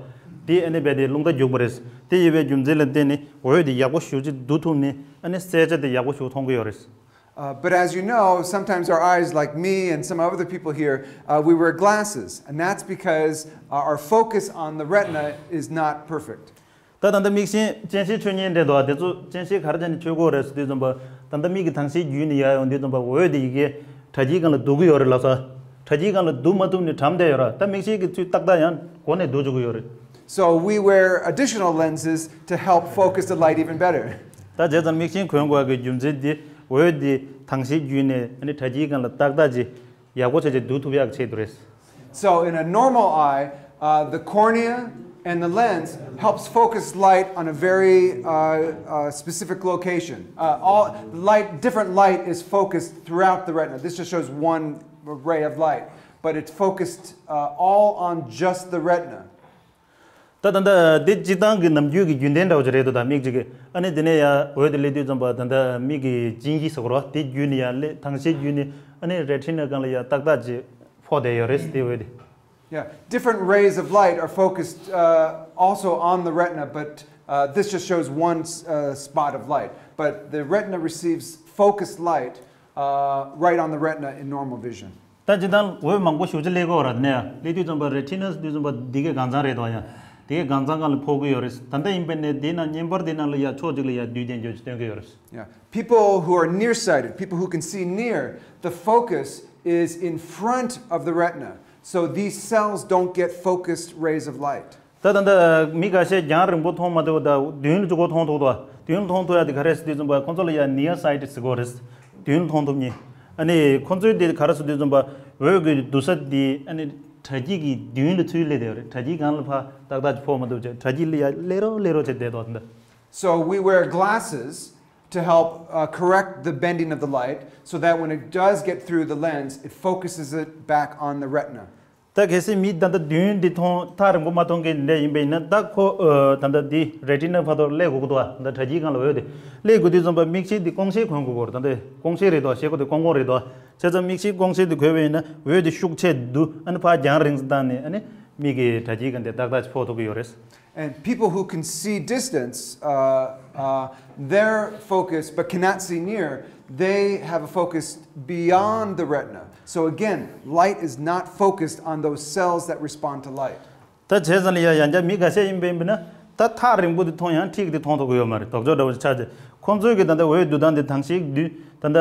དེ་ཨ་ནི་རྦད་དེ་རླུང་རྟ་རྒྱུག་པ་རེད། དེ་ཡོད་པའི་རྒྱུ་མཚན་ལ་བརྟེན་ནས་འོད་དེ་ཡག་པོ་ཞེ་པོ་ཅིག་བསྡུ་ཐུབ་ནས་ཨ་ནི་གསལ་ཆ་དེ་ཡག་པོ་ཞེ་པོ་མཐོང་གི་ཡོད་རེད། Uh, but as you know, sometimes our eyes, like me and some other people here, uh, we wear glasses, and that's because uh, our focus on the retina is not perfect. ད་ད་ལྟ་མིག་ཤེལ་སྤྱན་ཤེལ་མཆོད་མཁན་འདྲ་འདུག་དེ་ཚོ་སྤྱན་ཤེལ་ག་རེ་བྱས་ནས་མཆོད་དགོས་རེད་ཟེར་དུས་ཙམ་པ། ད་ལྟ་མིག་གི་དྭངས་ཤེལ་བརྒྱུད་ནས་ཡར་ཡོང་དུས་ཙམ་པ་འོད་དེ་ཡི་གེ་དྲ་རྒྱའི་སྒང་ལ་བསྡུ་གི་ཡོད་རེད་ལབ་ས། དྲ་རྒྱའི་སྒང་ལ་བསྡུ་མ་ཐུབ་ནས་གྲམ་བསྡད་ཡོད་ར། ད་མིག་ཤེལ་གྱིས་ཚུར་ཏག་ཏག་ཡང་སྒོ་ནས་བསྡུ་བཅུག་གི་ཡོད་རེད། So we wear additional lenses to help focus the light even better. ད་བྱས་ཙང་མིག་ཤེལ་གོན་དགོས་ཀྱི་རྒྱུ་མཚན་དེ་འོད་དེ་དྭངས་ཤེལ་བརྒྱུད་ནས་ཨ་ནི་དྲ་རྒྱའི་སྒང་ལ་ཏག་ཏག་ཅིག་ཡག་པོ་བྱས་བྱས་བསྡུ་ཐུབ་ཡག་ཆེད་དུ་རེད། So in a normal eye, uh, the cornea and the lens helps focus light on a very uh, uh, specific location. Uh, all light, different light is focused throughout the retina. This just shows one ray of light, but it's focused uh, all on just the retina. ད་ད་ལྟ་འདི་སྤྱིར་བཏང་གི་ནམ་རྒྱུན་གྱི་རྒྱུན་ལྡན་འདྲ་བོ་ཅིག་རེད་འདུག་ད་མིག་ཅིག་གི་ཨ་ནི་དེ་ནས་ཡ་འོད་དེ་སླེབས་དུས་ཙམ་པ་ད་ལྟ་མིག་གི་ཅིན་གྱིས་ཟེར་གོ་ར། དེ་བརྒྱུད་ནས་ཡ་སླེབས། དྭངས་ཤེལ་བརྒྱུད་ནས་ཨ་ནི་རེ་ཊི་ན་སྒང་ལ་ཡ་ཏག་ཏག་ཅིག་ཕོག་བསྡད་ཡོད་རེད། དེ་འོད་དེ། Yeah, different rays of light are focused uh, also on the retina, but uh, this just shows one uh, spot of light. But the retina receives focused light uh, right on the retina in normal vision. ད་སྤྱིར་བཏང་འོད་མང་པོ་ཞེ་པོ་ཅིག་སླེབས་ཀྱི་ཡོད་ར། དེ་ནས་ཡ་སླེབས་དུས་ཙམ་པ་རེ་ཊི་ན་ཟེར་དུས་ཙམ་པ་འདི་གའི་སྒང་ཚང་རེད་དོ། ཡ་དེ་གའི་སྒང་ཚང་སྒང་ལ་ཕོག་གི་ཡོད་རེད། ད་ལྟ་ཡིན་པ་ནས་དེ་ནང་བརྙན་པར་དེ་ནང་ལ་ཡ་ཕྱོགས་གཅིག་ལ་ཡ་བསྡུས་ཏེ་འགྱོ་ཅིག་སྟོན་གི་ཡོད་རེད། Yeah. People who are nearsighted, people who can see near, the focus is in front of the retina. So these cells don't get focused rays of light. ད་ད་ད་མི་ཁ་ཤས་རྒྱང་རིང་པོ་མཐོང་མ་ཐུབ་པ་དང་མདུན་ལ་གཅིག་པོ་མཐོང་ཐུབ་དོ། མདུན་ལ་མཐོང་ཐུབ་ཡ་དེ་ག་རེ་ཟེར་དུས་ཙམ་པ་ཁོང་ཚོ་ལ་ཡ་ནི་ཡར་སའེ་ཊི་ཟེར་གོ་རེད། མདུན་ལ་མཐོང་ཐུབ་མཁན། ཨ་ནི་ཁོང་ཚོའི་དེ་ག་རེ་ཟེར་དུས་ཙམ་པ་འོད་ཀྱི་བསྡུ་ས་དེ་ཨ་ནི་དྲ་རྒྱ་གི་མདུན་ལ་ཚུར་སླེབས་བསྡད་ཡོད་རེད། དྲ་རྒྱའི་སྒང་ལ་ཕར་ཏག་ཏག་ཅིག་ཕོག་མ་ཐུབ་བྱས་དྲ་རྒྱ་ལ་ཡ་སླེབས་རོགས་སླེབས་རོགས་བྱས་བསྡད་དོ་འདི། So we wear glasses to help uh, correct the bending of the light so that when it does get through the lens, it focuses it back on the retina. ད་གལ་སྲིད་མི་ད་ལྟ་མདུན་འདི་མཐོང་ཐག་རིང་པོ་མ་མཐོང་མཁན་འདྲ་ཡིན་པ་ཡིན་ན། ད་ཁོ་ཨ་ད་ལྟ་འདི་རེ་ཊི་ན་བར་དུ་སླེབས་དགོས་ཀྱི་འདུག་ད་དྲ་རྒྱའི་སྒང་ལ་འོད་དེ་སླེབས་དགོས་དུས་ཙམ་པ་མིག་ཤེལ་འདི་སྐོང་ཤེལ་གོན་དགོས་ཀྱི་རེད། ད་ལྟ་སྐོང་ཤེལ་རེད་དོ། ཤེལ་སྒོ་དེ་སྐོང་སྐོང་རེད་དོ། བྱས་ཙང་མིག་ཤེལ་སྐོང་ཤེལ་དེ་གོན་པ་ཡིན་ན་འོད་དེ་ཤུགས་ཆེ་བསྡུ། ཨ་ནི་ཕར་རྒྱང་རིང་ཙམ་བཏང་ནས་ཨ་ནི་མིག་གི་དྲ་རྒྱའི་སྒང་དེ་ཏག་ཏག་ཅིག་ཕོག་ཐུབ་ཀྱི་ཡོད་རེད། And people who can see distance, uh, uh, their focus but cannot see near, they have a focus beyond the retina. So again, light is not focused on those cells that respond to light. ད་བྱས་ཙང་ལ་ཡ་ཡང་བསྐྱར་མི་ཁ་ཤས་ཡིན་པ་ཡིན་ན་ད་ཐག་རིང་པོ་དེ་མཐོང་ཡང་ཁྲིག་དེ་མཐོང་ཐུབ་ཀྱི་ཡོད་མ་རེད། ལྡོག་ཕྱོགས་འདྲ་བོ་ཆགས་ཏེ་ཁོང་ཚོའི་གི་ད་ལྟ་འོད་བསྡུ་སྟངས་དེ་དྭངས་ཤེལ་བསྡུས་ད་ལྟ་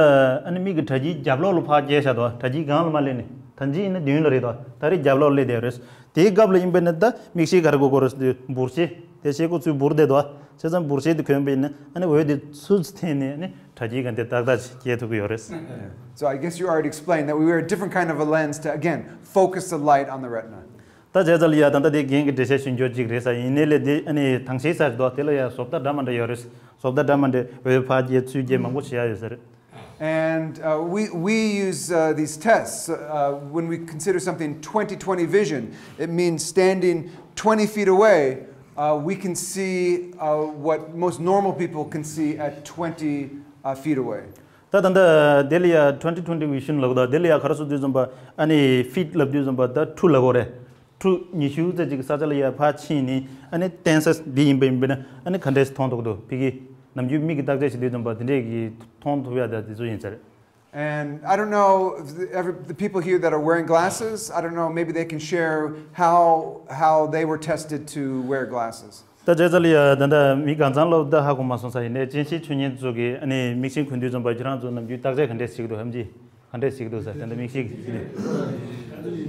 ཨ་ནི་མིག་གི་དྲ་རྒྱའི་རྒྱབ་ལོགས་ལ་ཕར་བསྐྱལ་བཞག་འདུག་དྲ་རྒྱའི་སྒང་ལ་མ་སླེབས་ནས་ད་ཅི་ཡིན་ན་མདུན་ལ་རེད་དོ། ད་རེས་རྒྱབ་ལོགས་ལ་སླེབས་བསྡད་ཡོད་རེད། དེའི་སྐབས་ལ་ཡིན་པ་ཡིན་ན་ད་མིག་ཤེལ་ག་རེ་དགོས་ཀྱི་རེད་ཟེར་དུས་འབུར་ཤེལ། དེ་ཤེལ་སྒོ་ཚུར་འབུར་བསྡད་འདུག་བྱས་ཙང་འབུར་ཤེལ་དེ་གོན་པ་ཡིན་ན་ཨ་ནི་འོད་དེ་ཚུར་འཐེན་ནས་ཨ་ནི་དྲ་རྒྱའི་སྒང་དེ་ཏག་ཏག་ཅིག་སྐྱེལ་ཐུབ་ཀྱི་ཡོད་རེད། So I guess you already explained that we wear a different kind of a lens to, again, focus the light on the retina. ད་བྱས་ཙང་ལ་ཡ་ད་ལྟ་དེ་རྒན་གྱི་འགྲེལ་བཤད་ཞུ་རྒྱུ་ཅིག་རེད་ས། ཡིན་ནའི་ལས་དེ་ཨ་ནི་དྭངས་ཤེལ་ཟེར་འདུག་དེ་ལ་ཡ་བཟོ་ལྟ་འདྲ་མི་འདྲ་ཡོད་རེད། བཟོ་ལྟ་འདྲ་མི་འདྲ་འོད་ཕར་རྒྱག་ཚུར་རྒྱག་མང་པོ་བྱེད་ཡ་ཡོད་ས་རེད། And uh, we, we use uh, these tests. Uh, when we consider something twenty twenty vision, it means standing twenty feet away, uh, we can see uh, what most normal people can see at twenty uh, feet away. ད་ད་ད་དེ་ལ་ཡ་twenty twenty vision ལབ་ད། དེ་ལ་ཡ་ག་རེ་ཟེར་དུས་ཙམ་པ་ཨ་ནི་ཕིཊ་ལབ་དུས་ཙམ་པ་ད་ཁྲུ་ལབ་དགོས་རེད། ཁྲུ་ཉི་ཤུ་ཙམ་ཅིག་ས་ཆ་ལ་ཡ་ཕར་ཕྱིན་ནས་ཨ་ནི་བསྟན་ས་འདི་ཡིན་པ་ཡིན་པ་ན་ཨ་ནི་ག་འདྲས་མཐོང་ཐུབ་འདུག་ཕ་གི་ནམ་རྒྱུན་མིག་གིས་བརྟག་དཔྱད་བྱེད་དུས་ཙམ་པ་དེ་འདྲས་ཀྱི་མཐོང་ཐུབ་ཡ་ད་དེ་ཚོ་ཡིན་ས་རེད། And I don't know if the, every, the people here that are wearing glasses, I don't know, maybe they can share how, how they were tested to wear glasses. ད་བྱས་ཙང་ལ་ཡ་ད་ལྟ་མི་གང་ཚང་ལོ་ད་ཧ་གོ་མ་སོང་ས། ཡིན་ནའི་ཅན་ཤེས་ཆོས་ཉིད་ཚོ་གིས་ཨ་ནི་མིག་ཤེལ་གོན་དུས་ཙམ་པ་ཁྱེད་རང་ཚོ་ནམ་རྒྱུན་བརྟག་དཔྱད་ག་འདྲས་བྱེད་ཀྱི་འདུག་ཧམ་ཅི་ག་འདྲས་བྱེད་ཀྱི་འདུག་ས། ད་ལྟ་མིག་ཤེལ་གྱི་ནི།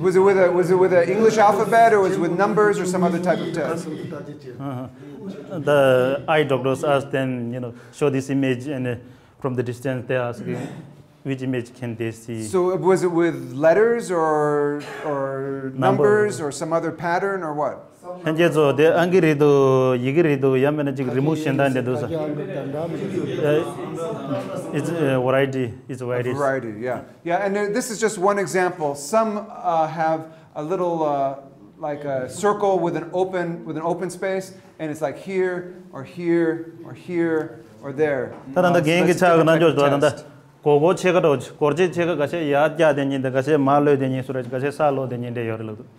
Was it with a, was it with an English alphabet or was it with numbers or some other type of test? The eye doctors asked them, you know, show this image and uh, from the distance they ask you, which image can they see? So was it with letters or, or numbers or some other pattern or what? ལྷན་རྒྱས་ཚོ་དེ་ཨང་ཀི་རེད་འདུག་ཡི་གེ་རེད་འདུག་ཡང་མིན་ན་ཅིག་རི་མོ་གཞན་དག་འདྲ་འདུག་ས། It's a variety. It's a variety. Variety, yeah. Yeah, and uh, this is just one example. Some uh, have a little uh, like a circle with an open with an open space, and it's like here or here or here or there. ད་ད་ད་རྒན་གྱི་ཕྱག་གི་རྣམ་འགྱུར་དུ་ད་ད་སྒོར་སྒོར་ཕྱེད་ཀ་འདྲ་བོ་ཅིག་སྒོར་ཕྱེད་ཕྱེད་ཀ་འགའ་ཤས་ཡར་བཀྱག་བསྡད་མཁན་དེ་འགའ་ཤས་མར་གློད་བསྡད་མཁན་སུ་རེད། འགའ་ཤས་སར་གློད་བསྡད་མཁན་དེ་ཡོད་རེད་ལབ་འདུག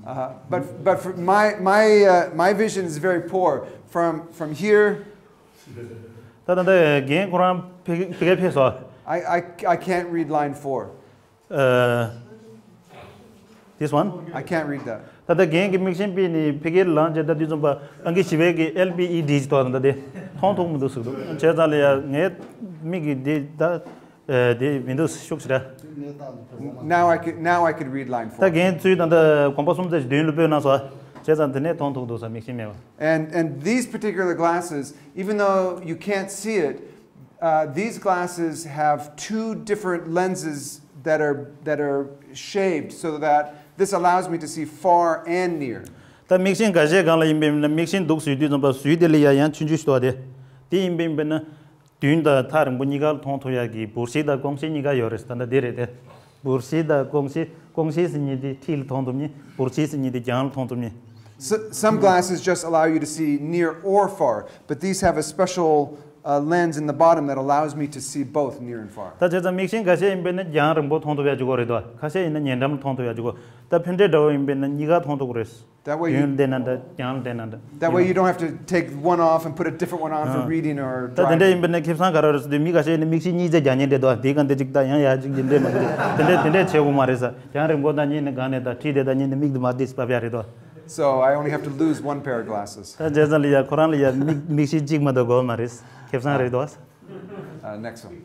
Uh, but but for my my uh, my vision is very poor. From from here, ད་ད་ད་རྒན་ཁོ་རང་ཕ་གི་ཕ་གིར་ཕེབས་སོང་། I I I can't read line four. Uh, this one? I can't read that. ད་ལྟ་རྒན་གྱི་མིག་ཤེལ་ཕུད་ནས་ཕ་གིར་ལངས་རྗེས་ད་དུས་ཙམ་པ་ཨང་ཀི་བཞི་པའི་གི་ཨེལ་པི་ཨི་ཌི་ཅིག་ཐོག་ད་ལྟ་དེ་མཐོང་ཐུབ་མི་འདུག་ཟེར་འདུག་བྱས་ཙང་ལ་ཡ་ངའི་མིག་གི་འདི་ད་དེ་མི་འདུག་ཤུགས་ཞེ་དྲག Now I could now I could read line ད་four. རྒན་ཚུལ་ད་ལྟ་གོམ་པ་གསུམ་ཙམ་ཞིག་མདུན་ལ་སྤོས་གནང་སོང་། བྱས་ཙང་དེ་ནས་མཐོང་ཐུབ་འདུག་ས། མིག་ཤེལ་མེད་པ། And and these particular glasses, even though you can't see it, uh, these glasses have two different lenses that are that are shaved so that this allows me to see far and near. ད་མིག་ཤེལ་འགའ་ཤས་སྒང་ལ་ཡིན་པས་ན་མིག་ཤེལ་འདུག་བཟོས་དུས་ཙམ་པ་བཟོས་དེ་ལ་ཡ་ཡང་ཆུང་ཆུང་ཞིག་འདུག་སྟེ། དེ་ཡིན་པས་ན་མདུན་དང་ཐག་རིང་པོ་གཉིས་ཀར་མཐོང་ཐུབ་ཡག་གི་འབུར་ཤེལ་དང་ཀོང་ཤེལ་གཉིས་ཀ་ཡོད་རེད། ད་ལྟ་དེ་རེད་དེ། འབུར་ཤེལ་དང་ཀོང་ཤེལ། ཀོང་ཤེལ་ཟེར་མཁན་དེ་འཁྲིས་ལ་མཐོང་ཐུབ་མཁན། འབུར་ཤེལ་ཟེར་མཁན་དེ་གྱང་ལ་མཐོང་ཐུབ་མཁན། So, some glasses just allow you to see near or far, but these have a special uh, lens in the bottom that allows me to see both near and far. ད་བྱས་ཙང་མིག་ཤེལ་འགའ་ཤས་ཡིན་པས་ན་གྱང་རིང་པོ་མཐོང་ཐུབ་ཡག་ཅིག་ཡོད་རེད་དོ། ཁ་ཤས་ཡིན་ན་ཉེ་འགྲམ་མཐོང་ཐུབ་ཡག་ཅིག་ཡོད། ད་ཕན་འབྲས་འདྲ་བོ་ཡིན་པས་ན་གཉིས་ཀ་མཐོང་ཐུབ་ཀྱི་རེད། That way you མདུན་ལ་བསྡད་ན་འདྲ་གྱང་ལ་བསྡད་ན་འདྲ། That way you don't have to take one off and put a different one on for reading or driving. ད་དེ་འདྲ་ཡིན་པས་ན་ཁེ་བཟང་ག་རེ་རེད་ཟེར་དུས་མི་ཁ་ཤས་ནི་མིག་ཤེལ་གཉིས་ཙམ་རྒྱག་མཁན་རེད་དོ། དེའི་སྒང་དེ་གཅིག་ད་ཡང་ཡག་གཅིག་དེ་འདྲས་མ་རེད། དེ་འདྲས་དེ་འདྲས་བྱེད་དགོས་མ་རེད་ས། གྱང་རིང་པོ་ད་ཉིན་ནི་གང་ནས་ད་ཁྲིད་དེ་ད་ཉིན་ནི་མིག་དེ་མ་བདེ་བབ་ཡ་རེད་དོ། So I only have to lose one pair of glasses. ད་བྱས་ཙང་ལ་ཡ་ཁོ་རང་ལ་ཡ་མིག་མིག་ཤེལ་གཅིག་མ་གཏོགས་དགོས་མ་རེད། ཁེ་བཟང་རེད་དོ། Uh, next one.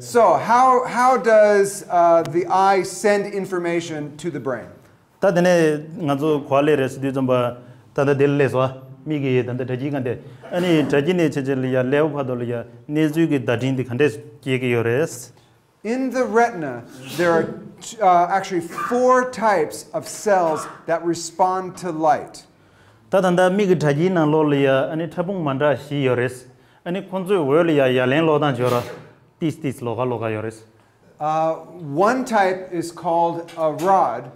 So how how does uh, the eye send information to the brain? ད་དེ་ནས་ང་ཚོ་ག་པར་སླེབས་རེད་ཟེར་དུས་ཙམ་པ། ད་ལྟ་དེ་ལ་སླེབས་སོང་། མིག་གི་ད་ལྟ་དྲ་རྒྱའི་སྒང་དེ། ཨ་ནི་དྲ་རྒྱ་ནས་ཆེ་ཆེ་ལ་ཡ་ཀླད་པ་བར་དུ་ལ་ཡ་གནས་ཚུལ་གྱི་བརྡ་འཕྲིན་དེ་ག་འདྲས་སྐྱེལ་གྱི་ཡོད་རེད། In the retina, there are uh, actually four types of cells that respond to light. ད་ད་ལྟ་མིག་གི་དྲ་རྒྱའི་ནང་ལོགས་ལ་ཡ་ཨ་ནི་ཕྲ་ཕུང་མ་འདྲ་བཞི་ཡོད་རེད། ཨ་ནི་ཁོང་ཚོའི་འོད་ལ་ཡ་ཡ་ལན་སློག་སྟངས་བྱས་ར། ཏིས་ཏིས་ལོགས་ཀ་ལོགས་ཀ་ཡོད་རེད། Uh, one type is called a rod,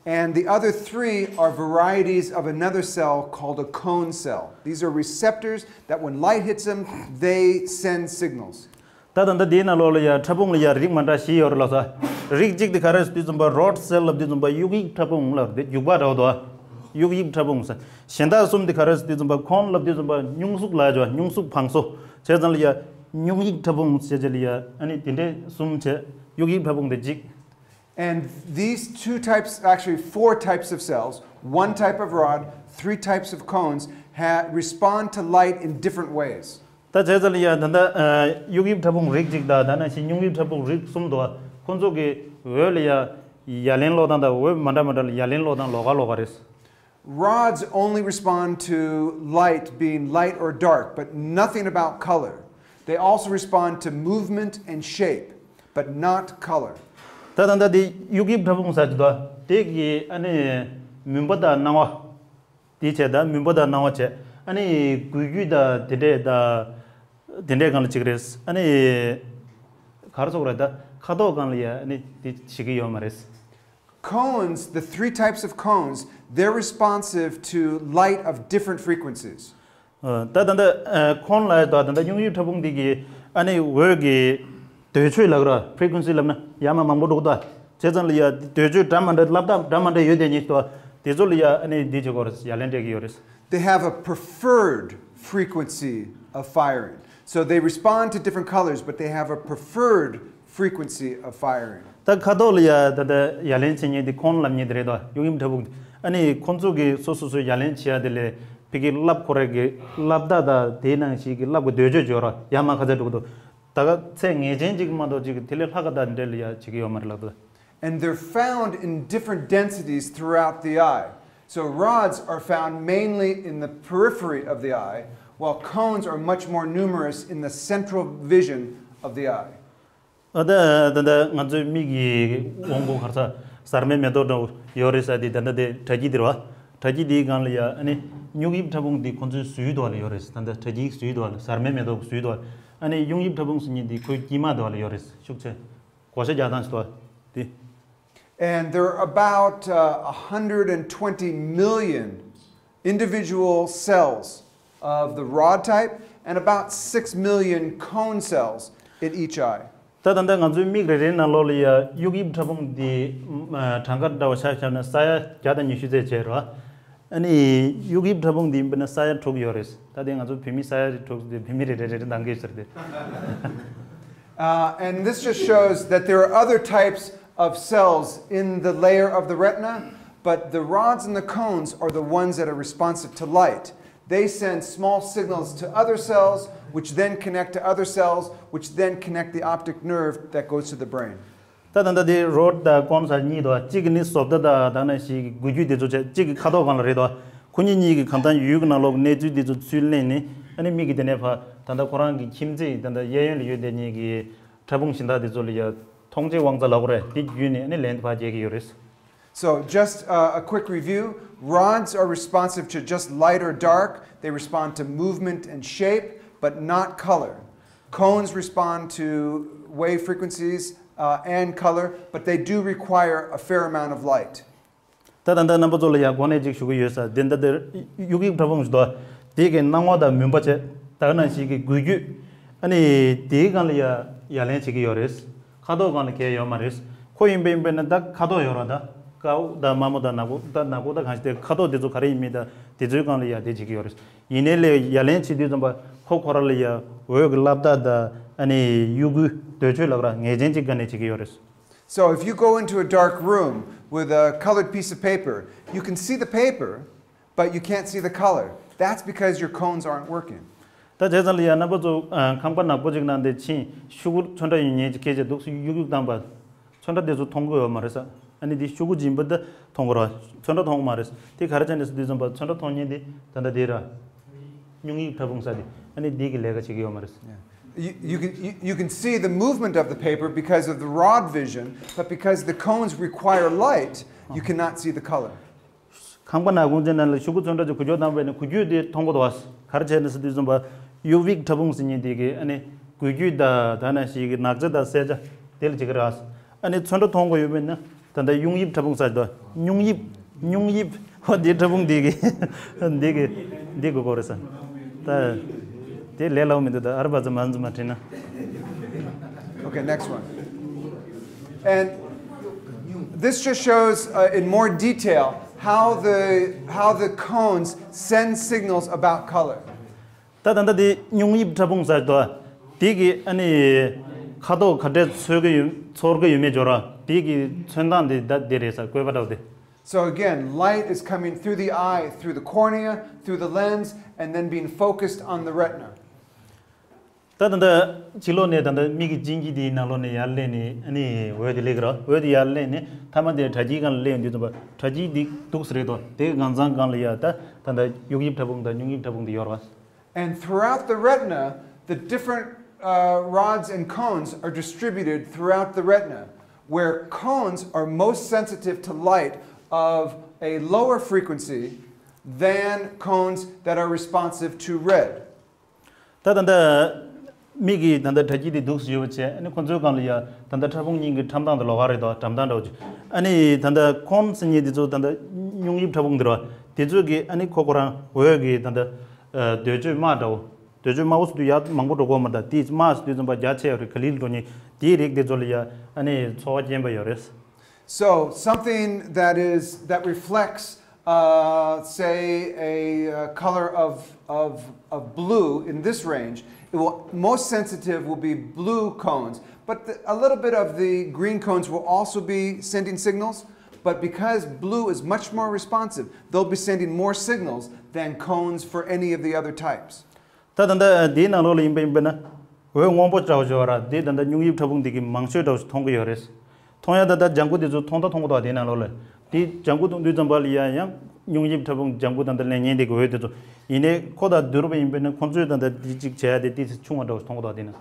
and the other three are varieties of another cell called a cone cell. These are receptors that when light hits them, they send signals. ད་ད་ལྟ་དེའི་ནང་ལོགས་ལ་ཡ་ཕྲ་ཕུང་ལ་ཡ་རིགས་མ་འདྲ་བཞི་ཡོད་རེད་ལགས་སོ། རིགས་གཅིག་དེ་ག་རེ་ཟེར་དུས་ཙམ་པ་རོཌ་སེལ་ལབ་དུས་ཙམ་པ་དབྱུག་ཡིག་ཕྲ་ཕུང་ལབ་དེ་རྒྱུག་པ་འདྲ་བོ་འདུག་དབྱུག་ཡིག་ཕྲ་ཕུང་ཟེར། གཞན་དག་གསུམ་དེ་ག་རེ་ཟེར་དུས་ཙམ་པ་ཁོན་ལབ་དུས་ཙམ་པ་སྙུང་གཟུགས་ལ་ཡ་སྙུང་གཟུགས་བང་སོ། བྱས་ཙང་ལ་ཡ་སྙུང་ཡིག་ཕྲ་ཕུང་ཟེར་བྱས་ལ་ཡ་ཨ་ནི་དེ་འདྲས་གསུམ་བྱས། དབྱུག་ཡིག་ཕྲ་ཕུང་དེ་གཅིག And these two types, actually four types of cells, one type of rod, three types of cones, ha- respond to light in different ways. ད་བྱས་ཙང་ལ་ཡ་ད་ལྟ་དབྱུག་ཡིག་ཕྲ་ཕུང་རིགས་གཅིག་དང་ད་ནང་བཞིན་སྙུང་ཡིག་ཕྲ་ཕུང་རིགས་གསུམ་འདུག་ཁོང་ཚོ་གི་འོད་ལ་ཡ་ཡ་ལན་སློག་སྟངས་དང་འོད་མ་འདྲ་མ་འདྲ་ལ་ཡ་ལན་སློག་སྟངས་ལོགས་ཀ་ལོགས་ཀ་རེད། Rods only respond to light being light or dark, but nothing about color. They also respond to movement and shape, but not color. ད་ད་ད་དེ་དབྱུག་དབྱིབས་ཕྲ་ཕུང་ཟེར་གྱི་འདུག་དེ་གི་ཨ་ནི་མུན་པ་དང་སྣང་བ། དེ་བྱས་ད་མུན་པ་དང་སྣང་བ་བྱས། ཨ་ནི་འགུལ་སྐྱོད་དང་དེ་འདྲས་ད་དེ་འདྲས་སྒང་ལ་བྱེད་ཀྱི་རེད། ཨ་ནི་ག་རེ་ཟེར་དགོས་རེད། ད་ཁ་དོག་སྒང་ལ་ཡ་ཨ་ནི་དེ་བྱེད་ཀྱི་ཡོད་མ་རེད། Cones, the three types of cones, they're responsive to light of different frequencies. ད་ད་ལྟ་ཁོན་ལ་ད་ད་ལྟ་དབྱུག་དབྱིབས་ཕྲ་ཕུང་འདི་གི་ཨ་ནི་འོད་ཀྱི་ཟློས་ཕྱོད་ལབ་ར། frequency ལབ་ན་ཡ་མ་མང་པོ་འགྲོ་གི་འདུག་བྱས་ཙང་ལ་ཡ་ཟློས་ཕྱོད་འདྲ་མ་འདྲ་སླབ་སྟངས་འདྲ་མ་འདྲ་ཡོད་དེ་ཉིད་དོ། དེ་ཚོ་ལ་ཡ་ཨ་ནི་འདི་བྱེད་དགོས་རེད། ཡ་ལན་སྤྲད་ཀྱི་ཡོད་རེད། They have a preferred frequency of firing. So they respond to different colors, but they have a preferred frequency of firing. ད་ཁ་དོག་ལ་ཡ་ད་ད་ཡ་ལན་བྱེད་མཁན་དེ་ཁོན་ལབ་མཁན་དེ་རེད་དོ། དབྱུག་དབྱིབས་ཕྲ་ཕུང་དེ། ཨ་ནི་ཁོ་ཚོ་གི་སོ་སོ་སོའི་ཡ་ལན་བྱེད་ཡ་དེ་ལས་ཕ་གི་སླབ་ཁོ་རེ་གི་སླབ་ད་ད་དེའི་ནང་བཞིན་གི་སླབ་གི་ཟློས་ཕྱོད་འཇོག་ར་ཡ་མ་ཁ་ཚ་འགྲོ་གི་འདུག་ད་ག་ཚད་ངེས་ཅན་ཅིག་མ་གཏོགས་ཅིག་དེ་ལས་ལྷག་ག་ད་འདྲ་ལ་ཡ་བྱེད་ཀྱི་ཡོད་མ་རེད་ལབ་ད། And they're found in different densities throughout the eye. So rods are found mainly in the periphery of the eye, while cones are much more numerous in the central vision of the eye. ཨ་ད་ད་ད་ང་ཚོའི་མིག་གི་དབང་པོ་ག་རེ་ཟ་ཟར་མའི་མེ་ཏོག་འདྲ་བོ་ཡོད་རེད་ཟེར་དེ། ད་ད་དེ་དྲ་སྐྱིད་དེ་རེད་བ། དྲ་སྐྱིད་དེའི་སྒང་ལ་ཡ་ཨ་ནི་དབྱུག་དབྱིབས་ཕྲ་ཕུང་དེ་ཁོ་ཚོའི་ཟུར་དུ་བ་ལ་ཡོད་རེད། ད་ད་དྲ་སྐྱིད་ཟུར་དུ་བ་ལ་ཟར་མའི་མེ་ཏོག་ཟུར་དུ་བ་ལ། ཨ་ནི་དབྱུག་དབྱིབས་ཕྲ་ཕུང་ཟེར་མཁན་དེ་ཁོའི་དཀྱིལ་མ་དུ་བ་ལ་ཡོད་རེད། ཤུགས་ཆེ། བགོ་བཤའ་རྒྱག་སྟངས་ཤིག་དོ་དེ། And there are about uh, one hundred twenty million individual cells of the rod type and about six million cone cells in each eye. ད་ད་ལྟ་ང་ཚོའི་མིག་རེ་རེའི་ནང་ལོགས་ལ་ཡ་དབྱུག་དབྱིབས་ཕྲ་ཕུང་འདི་གྲངས་ཀ་འདྲ་བ་ཆ་བཞག་ན་ས་ཡ་བརྒྱ་དང་ཉི་ཤུ་ཙམ་བྱས་རོ། ཨ་ནི་དབྱུག་དབྱིབས་ཕྲ་ཕུང་འདི་ཡིན་པ་ན་ས་ཡ་དྲུག་ཡོད་རེད། ད་དེ་ང་ཚོ་བོད་མི་ས་ཡ་དྲུག་དེ་བོད་མི་རེ་རེ་རེ་རེ་འདང་གི་ཟེར་ཏེ། Uh, and this just shows that there are other types of cells in the layer of the retina, but the rods and the cones are the ones that are responsive to light. They send small signals to other cells, which then connect to other cells, which then connect the optic nerve that goes to the brain. ད་ད་ད་དེ་རོ་ཌི་དང་ཀོན་ཟེར་གཉིས་འདུག་གཅིག་གི་ནི་བཟོ་ལྟ་དང་ད་ནང་བཞིན་གྱི་འགུལ་སྐྱོད་དེ་ཚོ་བྱས། གཅིག་གི་ཁ་དོག་སྒང་ལ་རེད་དོ། ཁོ་གཉིས་གཉིས་ཀྱི་གང་ལྟར་ཡུལ་གྱི་ནང་ལོགས་ཀྱི་གནས་ཚུལ་དེ་ཚོ་ཚུར་ལེན་ནས་ཨ་ནི་མིག་གི་དེ་ནས་ཕར་ད་ལྟ་ཁོ་རང་གི་ཁྱིམ་མཚེས་ད་ལྟ་གཡས་གཡོན་ལ་ཡོད་དེ་གཉིས་ཀྱི་ཕྲ་ཕུང་གཞན་དག་དེ་ཚོ་ལ་ཡ་མཐོང་ཆེན་དབང་རྩ་ལབ་དགོས་རེད། དེ་བརྒྱུད་ནས་ཨ་ནི་ལན་དེ་ཕར་རྒྱག་གི་ཡོད་རེད། So, just uh, a quick review. Rods are responsive to just light or dark. They respond to movement and shape, but not color. Cones respond to wave frequencies uh, and color, but they do require a fair amount of light. ད་ད་ད་རྣམ་པ་ཚོ་ལ་ཡང་གོང་ནས་ཅིག་ཞུ་གི་ཡོད་ས། དེ་འདི་འདིར་དབྱུག་དབྱིབས་ཕྲ་ཕུང་ཞིག་འདུག་དེ་གའི་སྣང་བ་དང་མུན་པ་བྱས། ད་ག་ནང་བཞིན་གྱི་འགུལ་སྐྱོད། ཨ་ནི་དེའི་སྒང་ལ་ཡ་ཡ་ལན་བྱེད་ཀྱི་ཡོད་རེད། ཁ་དོག་སྒང་ལ་གལ་ཡོད་མ་རེད། ཁོ་ཡིན་པ་ཡིན་པས་ན་ད་ཁ་དོག་ཡོད་ར། ད་དཀར་པོ་དང་དམར་མོ་དང་ནག་པོ། ད་ནག་པོ་ད་གང་ཞིག་དེ་ཁ་དོག་དེ་ཚོ་ག་རེ་ཡིན་མིན་ད་དེ་ཚོའི་སྒང་ལ་ཡ་དེ་བྱེད་ཀྱི་ཡོད་རེད། ཡིན་ནའི་ལས་ཡ་ལན་བྱེད་དུས་ཙམ་པ་ཁོ་ཁོ་ར་ལ་ཡ་འོད་ཀྱི་སླབ་ད་དང་ཨ་ནི་དབྱུ་གུའི་ཟློས་ཕྱོད་ལབ་ར་ངེས་ཅན་གཅིག་སྒང་ནས་བྱེད་ཀྱི་ཡོད་རེད། So if you go into a dark room with a colored piece of paper, you can see the paper, but you can't see the color. That's because your cones aren't working. ད་བྱས་ཙང་ལ་ཡ་རྣམ་པ་ཚོ་ཨ་ཁང་པ་ནག་པོ་ཅིག་ནང་དེ་ཕྱིན་ཤོག་གུ་ཚོན་ཁྲ་ཡོད་མཁན་ཅིག་ཁྱེར་བྱས་འདུག་སེ་གཡུག་གཡུག་བཏང་པ། ཚོན་ཁྲ་དེ་ཚོ་མཐོང་གི་ཡོད་མ་རེད་ས། ཨ་ནི་དེ་ཤོག་གུ་སྦྱིན་པ་འདི་མཐོང་གི་རེད། ཚོན་ཁྲ་མཐོང་གི་མ་རེད། དེ་ག་རེ་བྱས་ནས་ཟེར་དུས་ཙམ་པ་ཚོན་ཁྲ་མཐོང་མཁན་དེ་ད་ལྟ་དེ་ར། དབྱུག་དབྱིབས་ཕྲ་ཕུང་ཟེར་དེ་ཨ་ནི་དེ་གི་ལས་ཀ་བྱེད་ཀྱི་ཡོད་མ་རེད། Yeah. You, you, can, you, you can see the movement of the paper because of the rod vision, but because the cones require light, you cannot see the color. ཁང་པ་ནག་ཁུང་ཅན་ནང་ལ་ཤོག་གུ་ཚོན་ཁྲ་ཅིག་འགུལ་སྐྱོད་བཏང་བས་ནི་འགུལ་སྐྱོད་དེ་མཐོང་གི་འདུག་བ། ག་རེ་བྱས་ནས་ཟེར་དུས་ཙམ་པ་དབྱུག་དབྱིབས་ཕྲ་ཕུང་ཟེར་མཁན་དེ་གི་ཨ་ནི་འགུལ་སྐྱོད་དང་ད་ནང་བཞིན་གྱི་ནག་རྫས་དང་གསལ་ཆ་དེ་ལ་བྱེད་ཀྱི་རེད། ཨ་ནི་ཚོན་ཁྲ་མཐོང་དགོས་ཡོད་པས་ན་ད་ལྟ་དབྱུག་དབྱིབས་ཕྲ་ཕུང་ཟེར་དུས་དབྱུག་དབྱིབས་དབྱུག་དབྱིབས་ཧོ་དེ་ཕྲ་ཕུང་དེ་གི་དེ་གི་དེ་དགོས་ཀྱི་རེད་ས། ད་དེ་ལས་སླ་པོ་མི་འདུག་ད་ཨར་བ་ཙམ་མ་འཛུམ་མ་བྲིས་ན། Okay, next one. And this just shows uh, in more detail how the, how the cones send signals about color. ད་ད་ལྟ་དེ་དབྱུག་དབྱིབས་ཕྲ་ཕུང་ཟེར་དུས་དེ་གི་ཨ་ནི་ཁ་དོག་ག་འདྲས་ཚོར་གི་ཡོད་ཚོར་གི་ཡོད་མེད་འཇོག་ར། དེ་གི་ཚོན་མདངས་དེ་ད་དེ་རེད་ས། བཀོད་པ་འདྲ་བོ་དེ། So again, light is coming through the eye, through the cornea, through the lens, and then being focused on the retina. ད་ད་ལྟ་ཕྱི་ལོགས་ནས་ད་ལྟ་མིག་གི་བཅིངས་ཀྱི་དེའི་ནང་ལོགས་ནས་ཡར་སླེབས་ནས་ཨ་ནི་འོད་དེ་སླེབས་ཀྱི་རེད། འོད་དེ་ཡར་སླེབས་ནས་མཐའ་མ་དེ་དྲ་སྐྱིའི་སྒང་ལ་སླེབས་ཡོང་དུས་ཙམ་པ་དྲ་སྐྱིའི་དེ་འདུག་སེ་རེད་དོ། དེ་སྒང་ཚང་སྒང་ལ་ཡ་ད་ད་ལྟ་གཡུག་དབྱིབས་ཕྲ་ཕུང་དང་སྙུང་དབྱིབས་ཕྲ་ཕུང་དེ་ཡོད་རེད་པ། And throughout the retina, the different uh, rods and cones are distributed throughout the retina, where cones are most sensitive to light of a lower frequency than cones that are responsive to red. ད་ད་ལྟ་མིག་གི་ད་ལྟ་དྲ་སྐྱི་དེ་འདུག་སེ་ཡོད་པ་བྱས། ཨ་ནི་ཁོ་ཚོའི་སྒང་ལ་ཡ་ད་ལྟ་ཕྲ་ཕུང་གཉིས་ཀྱི་འགྲམ་སྟངས་དེ་ལོགས་ཀ་རེད་དོ། འགྲམ་སྟངས་འདྲ་བོ་ཅིག་ཨ་ནི་ད་ལྟ་ཁོན་ཟེར་མཁན་དེ་ཚོ་ད་ལྟ་སྙུང་དབྱིབས་ཕྲ་ཕུང་དེ་རེད་པ། དེ་ཚོ་གི་ཨ་ནི་ཁོ་ཁོ་རང་འོད་ཀྱི་ད་ལྟ་ཨ་གདོས་བཅོས་དམར་འདྲ་བོ། གདོས་བཅོས་དམར་པོ་ཟེར་དུས་ཡ་མང་པོ་འགྲོ་གི་ཡོད་མ་རེད། ད་དེ་དམར་ཟེར་དུས་ཙམ་པ་རྒྱ་ཆེ་བ་རེད། ག་ལེར་འགྲོ་མཁན་དེའི་རིགས་དེ་ཚོ་ལ་ཡ་ཨ་ནི་ཚོར་བ་སྐྱེན་པ་ཡོད་རེད། So something that is that reflects, uh, say, a uh, color of, of, of blue in this range, it will most sensitive will be blue cones, but the, a little bit of the green cones will also be sending signals. But because blue is much more responsive, they'll be sending more signals than cones for any of the other types. ད་ད་ལྟ་འདིའི་ནང་ལོགས་ལ་ཡིན་པ་ཡིན་པས་ན། འོད་སྔོན་པོ་འདྲ་བོ་ཅིག་ཡོད་རེད། འདི་ད་ལྟ་སྙུང་དབྱིབས་ཕྲ་ཕུང་འདི་གིས་མང་ཤོས་འདྲ་བོ་ཞིག་མཐོང་གི་ཡོད་རེད། མཐོང་ཡ་ད་ལྟ་ལྗང་ཁུ་འདི་ཚོ་མཐོང་ད་མཐོང་གི་འདུག་འདིའི་ནང་ལོགས་ལ། འདི་ལྗང་ཁུ་མཐོང་དུས་ཙམ་པ་ལ་ཡ་ཡང་སྙུང་དབྱིབས་ཕྲ་ཕུང་ལྗང་ཁུ་ད་ལྟ་ལེན་མཁན་འདི་གི་འོད་འདི་ཚོ། ཡིན་ནའི་ཁོ་དང་བསྡུར་བ་ཡིན་པས་ན་ཁོ་ཚོས་ད་ལྟ་འདི་གཅིག་བྱས་ཡ་དེ་ཏོག་ཙམ་ཆུང་བ་འདྲ་བོ་ཞིག་མཐོང་གི་འདུག་འདིའི་ནང་།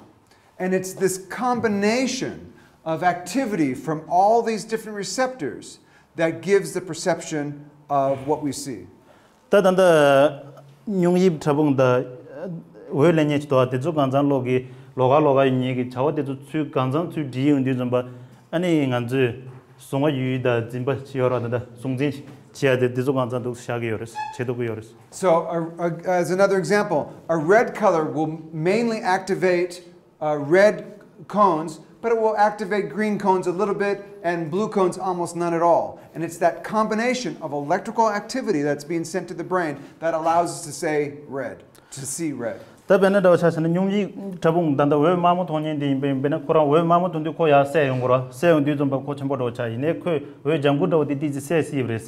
And it's this combination of activity from all these different receptors that gives the perception of what we see. ད་ད་ལྟ་སྙུང་དབྱིབས་ཕྲ་ཕུང་དང་འོད་ལེན་མཁན་ཞིག་འདུག་དེ་ཚོ་སྒང་ཚང་ལོགས་ཀྱི་ལོགས་ཀ་ལོགས་ཀ་ཡིན་མཁན་གྱི་བྱ་བ་དེ་ཚོ་ཚུར་སྒང་ཚང་ཚུར་སྒྲིལ་ཡོང་དུས་ཙམ་པ། ཨ་ནི་ང་ཚོས་གཟུང་བ་ཡུལ་དང་འཛིན་པ་ཅིག་ཡོད་རེད། ད་ལྟ་གཟུང་འཛིན་བྱེད་ཡ་དེ་དེ་ཚོ་སྒང་ཚང་འདུག་བཞག་གི་ཡོད་རེད། བྱེད་ཐུབ་ཀྱི་ཡོད་རེད། So, a, a, as another example, a red color will mainly activate uh, red cones, but it will activate green cones a little bit and blue cones almost none at all. And it's that combination of electrical activity that's being sent to the brain that allows us to say red, to see red. ད་དཔེར་ན་འདྲ་བོ་ཆ་བཞག་ན་སྙུང་དབྱིབས་ཕྲ་ཕུང་ད་ལྟ་འོད་དམར་མོ་མཐོང་མཁན་དེ་ཡིན་པ་ཡིན་པས་ན། ཁོ་རང་འོད་དམར་མོ་མཐོང་དུས་ཁོ་ཡར་སད་ཡོང་གི་རེད། སད་ཡོང་དུས་ཙམ་པ་ཁོ་ཆེན་པོ་འདྲ་བོ་ཆགས། ཡིན་ནའི་ཁོས་འོད་ལྗང་ཁུ་འདྲ་བོ་དེ་ཏོག་ཙམ་སད་སྲིད་པ་རེད།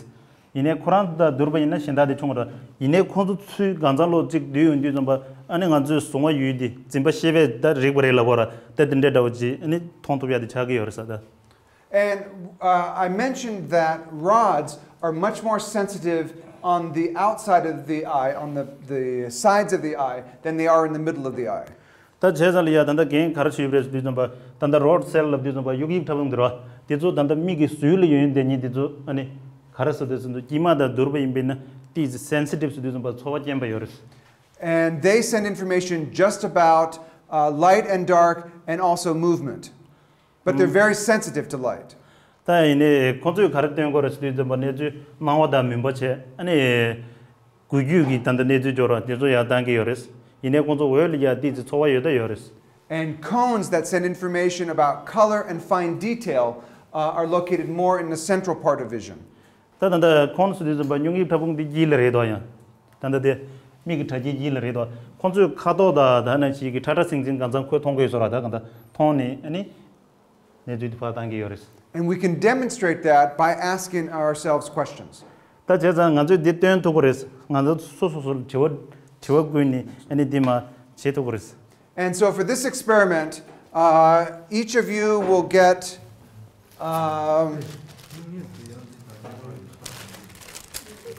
ཡིན་ནའི་ཁོ་རང་དང་བསྡུར་བ་ཡིན་ན་གཞན་དག་དེ་ཆུང་བ་འདྲ། ཡིན་ནའི་ཁོ་ཚོ་ཚུར་སྒང་ཚང་ལོགས་གཅིག་བསྡུས་ཡོང་དུས་ཙམ་པ། ཨ་ནི་ང་ཚོའི་གཟུང་བ་ཡུལ་དེ་འཛིན་པ་ཤེས་པས་ད་རིག་པ་རེད་ལབ་དགོས་རེད། ད་དེ་འདྲའི་འདྲ་བོ་ཅིག་ཨ་ནི་མཐོང་ཐུབ་ཡ་དེ་ཆགས་ཀྱི་ཡོད་རེད་ཟེར་ད། And uh, I mentioned that rods are much more sensitive on the outside of the eye, on the, the sides of the eye, than they are in the middle of the eye. ད་བྱས་ཙང་ལ་ཡ་ད་ལྟ་རྒན་ག་རེ་ཞུས་པ་རེད་ཟེར་དུས་ཙམ་པ། ད་ལྟ་རོཌ་སེལ་ལབ་དུས་ཙམ་པ་གཡུག་དབྱིབས་ཕྲ་ཕུང་འདི་རེད་པ། དེ་ཚོ་ད་ལྟ་མིག་གི་ཟུར་ལ་ཡོད་མཁན་དེ་གཉིས་དེ་ཚོ་ཨ་ནི་ག་རེ་ཟེར་དུས་ཙམ་དུ་དཀྱིལ་མ་དང་བསྡུར་བ་ཡིན་པས་ན་ཏོག་ཙམ་སེན་སི་ཊིབ་ཟེར་དུས་ཙམ་པ་ཚོར་བ་སྐྱེན་པ་ཡོད་རེད། And they send information just about uh, light and dark and also movement. But they're very sensitive to light. ད་ཡིན་ནའི་ཁོང་ཚོས་ག་རེ་སྟོན་གྱི་ཡོད་རེད་ཟེར་དུས་ཙམ་པ་གནས་ཚུལ་སྣང་བ་དང་མུན་པ་བྱས། ཨ་ནི་འགུལ་སྐྱོད་ཀྱི་ད་ལྟ་གནས་ཚུལ་ཅིག་རེད་པ། དེ་ཚོ་ཡར་བཏང་གི་ཡོད་རེད། ཡིན་ནའི་ཁོང་ཚོ་འོད་ལ་ཡ་ཏོག་ཙམ་ཚོར་བ་ཡོད་ད་ཡོད་རེད། And cones that send information about color and fine detail uh, are located more in the central part of vision. ད་ད་ལྟ་ཁོན་ཟེར་དུས་ཙམ་པ་སྙུང་གི་ཕྲ་ཕུང་འདི་དཀྱིལ་ལ་རེད་དོ། ཡང་ད་ལྟ་དེ་མིག་གི་དྲ་རྒྱའི་དཀྱིལ་ལ་རེད་དོ། ཁོང་ཚོས་ཁ་དོག་དང་ད་ནང་བཞིན་གྱི་ཁྲ་ཁྲ་ཟིང་ཟིང་གང་འཚམ་ཁོས་མཐོང་གི་ཡོད་ས་རེད། ད་གང་ལྟར་མཐོང་ནས་ཨ་ནི་གནས་ཚུལ་དེ་ཕར་བཏང་གི་ཡོད་རེད། And we can demonstrate that by asking ourselves questions. ད་བྱས་ཙང་ང་ཚོས་འདི་སྟོན་ཐུབ་ཀྱི་རེད། ང་ཚོ་སོ་སོ་སོར་དྲི་བ་དྲི་བ་བཀོད་ནས་ཨ་ནི་འདི་མར་བྱེད་ཐུབ་ཀྱི་རེད། And so for this experiment, uh, each of you will get um,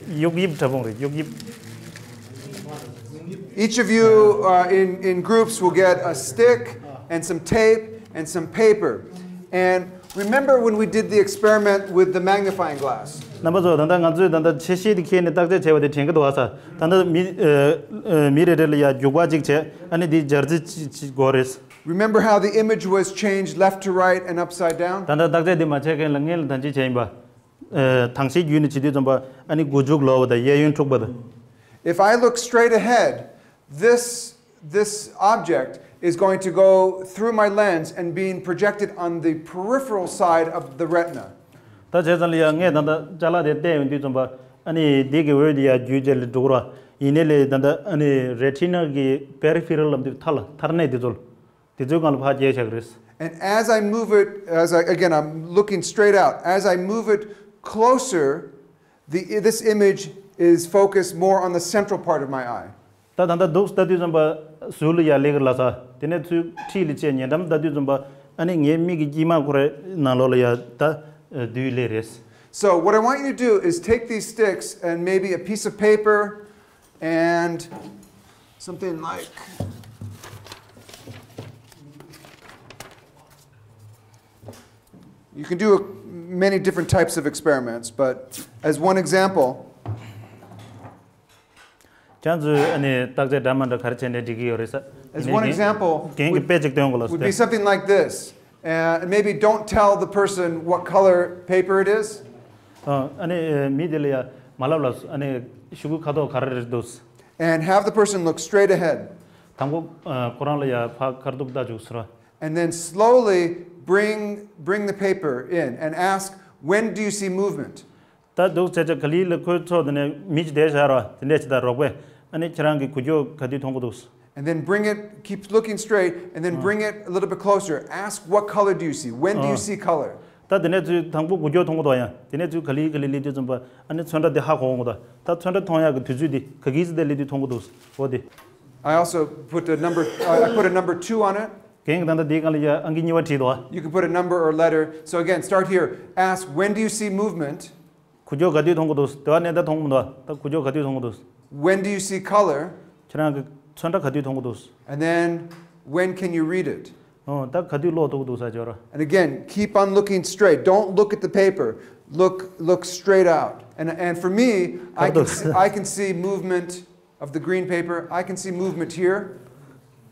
གཡུག་དབྱིབས་ཕྲ་ཕུང་རེད། གཡུག་དབྱིབས། Each of you uh, in, in groups will get a stick and some tape and some paper. And remember when we did the experiment with the magnifying glass. རྣམ་པ་ཚོ། ད་ལྟ་ང་ཚོས་ད་ལྟ་ཆ་ཤས་དེ་འཁྱེར་ནས་བརྟག་དཔྱད་བྱས་པ་དེ་དྲན་གྱི་འདུག་ག་ད་ལྟ་མི་ཨ་ཨ་མི་རེ་རེ་ལ་ཡ་རྒྱུག་པ་གཅིག་བྱས། ཨ་ནི་འདི་སྦྱར་རྩི་གཅིག་གཅིག་དགོས་རེད། Remember how the image was changed left to right and upside down? ད་ལྟ་བརྟག་དཔྱད་འདི་མ་བྱས་གོང་ལ་སྔོན་ལ་ད་ཅི་བྱས་ཡིན་པ། ཨ་དྭངས་ཤེལ་བརྒྱུད་ནས་བྱེད་དུས་ཙམ་པ་ཨ་ནི་མགོ་མཇུག་ལོག་པ་དང་གཡས་གཡོན་འཁྲུག་པ་དང་། If I look straight ahead, this, this object is going to go through my lens and being projected on the peripheral side of the retina. ད་བྱས་ཙང་ལ་ཡ་ངས་ད་ལྟ་ཅ་ལག་དེ་བལྟས་ཡོང་དུས་ཙམ་པ་ཨ་ནི་འདི་གི་འོད་དེ་ཡར་བརྒྱུད་བྱས་ལ་འགྲོ་གི་རེད། ཡིན་ནའི་ལས་ད་ལྟ་ཨ་ནི་རེ་ཊི་ན་གི་པེ་རི་ཕེ་རལ་ལབ་དུས་མཐའ་ལ་མཐར་གནས་དེ་ཚོ་ལ། དེ་ཚོའི་སྒང་ལ་ཕར་བསྐྱལ་བཞག་གི་རེད། And as I move it, as I, again, I'm looking straight out. As I move it closer, the, this image is focused more on the central part of my eye. ད་ད་ལྟ་འདུག་ལྟ་དུས་ཙམ་པ་ ཟུར་ལ་ཡ་སླེབས་ཀྱི་ལབ་ས། དེ་ནས་ཚུར་འཁྲིས་ལ་བཅད། ཉེ་འགྲམ་ལྟ་དུས་ཙམ་པ་ཨ་ནི་ངའི་མིག་གི་དཀྱིལ་མ་ཁོ་རའི་ནང་ལོགས་ལ་ཡ་ད་བསྡུས་སླེབས་རེད། So what I want you to do is take these sticks and maybe a piece of paper and something like, you can do many different types of experiments, but as one example, ཁྱེད་ཚོས་ཨ་ནི་བརྟག་དཔྱད་འདྲ་མི་འདྲ་ག་རེ་བྱས་ནས་འགྲིག་གི་ཡོད་རེད་ས། As one example, རྒན་གྱིས་དཔེ་གཅིག་སྟོན་དགོས་ལ། Would be something like this. And maybe don't tell the person what color paper it is. ཨ་ནི་མི་དེ་ལ་ཡ་མ་ལབ་ལ། ཨ་ནི་ཤོག་གུ་ཁ་དོག་ག་རེ་རེད་འདུག And have the person look straight ahead. དང་པོ་ཁོ་རང་ལ་ཡ་ཕར་ཁ་ཐུག་ལྟ་བཅུག་ཟེར་བ། And then slowly bring, bring the paper in and ask, "When do you see movement?" ད་འདུག་བྱས་བྱས་ག་ལེ་ལ་ཁོའི་ཕྱོགས་དེ་ནས་མི་ཅིག་བསྡད་བཞག་ར། དེ་འདྲས་ཅིག་ད་རོགས་པས་ཨ་ནི་ཁྱེད་རང་གི་འགུལ་སྐྱོད་ག་དུས་མཐོང་གི་འདུག And then bring it, keep looking straight, and then bring it a little bit closer. Ask, "What color do you see? When do you see color?" ད་དེ་ནས་ཚུར་དང་པོ་འགུལ་སྐྱོད་མཐོང་གི་འདུག་ཡ། དེ་ནས་ཚུར་ག་ལེ་ག་ལེ་སླེབས་དུས་ཙམ་པ་ཨ་ནི་ཚོན་ཁྲ་དེ་ཧ་གོ་འོང་གི་འདུག་ད་ཚོན་ཁྲ་མཐོང་ཡག་གི་དུས་ཚོད་དེ་ག་གི་ཟེར་དེ་སླེབས་དུས་མཐོང་གི་འདུག་འོ་དེ། I also put a number, uh, I put a number two on it. རྒན་གྱིས་ད་ལྟ་དེའི་སྒང་ལ་ཡ་ཨང་ཀི་གཉིས་པ་བྲིས་འདུག You can put a number or letter. So again, start here. Ask, "When do you see movement?" འགུལ་སྐྱོད་ག་དུས་མཐོང་གི་འདུག་དེ་བ་ནས་ད་མཐོང་གི་མི་འདུག་ད་འགུལ་སྐྱོད་ག་དུས་མཐོང་གི་འདུག When do you see color? ཁྱེད་རང་གི་ཚོན་ཁྲ་ག་དུས་མཐོང་གི་འདུག And then, "When can you read it?" ཨོ་ད་ག་དུས་ཀློག་ཐུབ་ཀྱི་འདུག་ས་ཅོ་ར། And again, keep on looking straight. Don't look at the paper. Look, look straight out. And, and for me, I can see, I can see movement of the green paper. I can see movement here.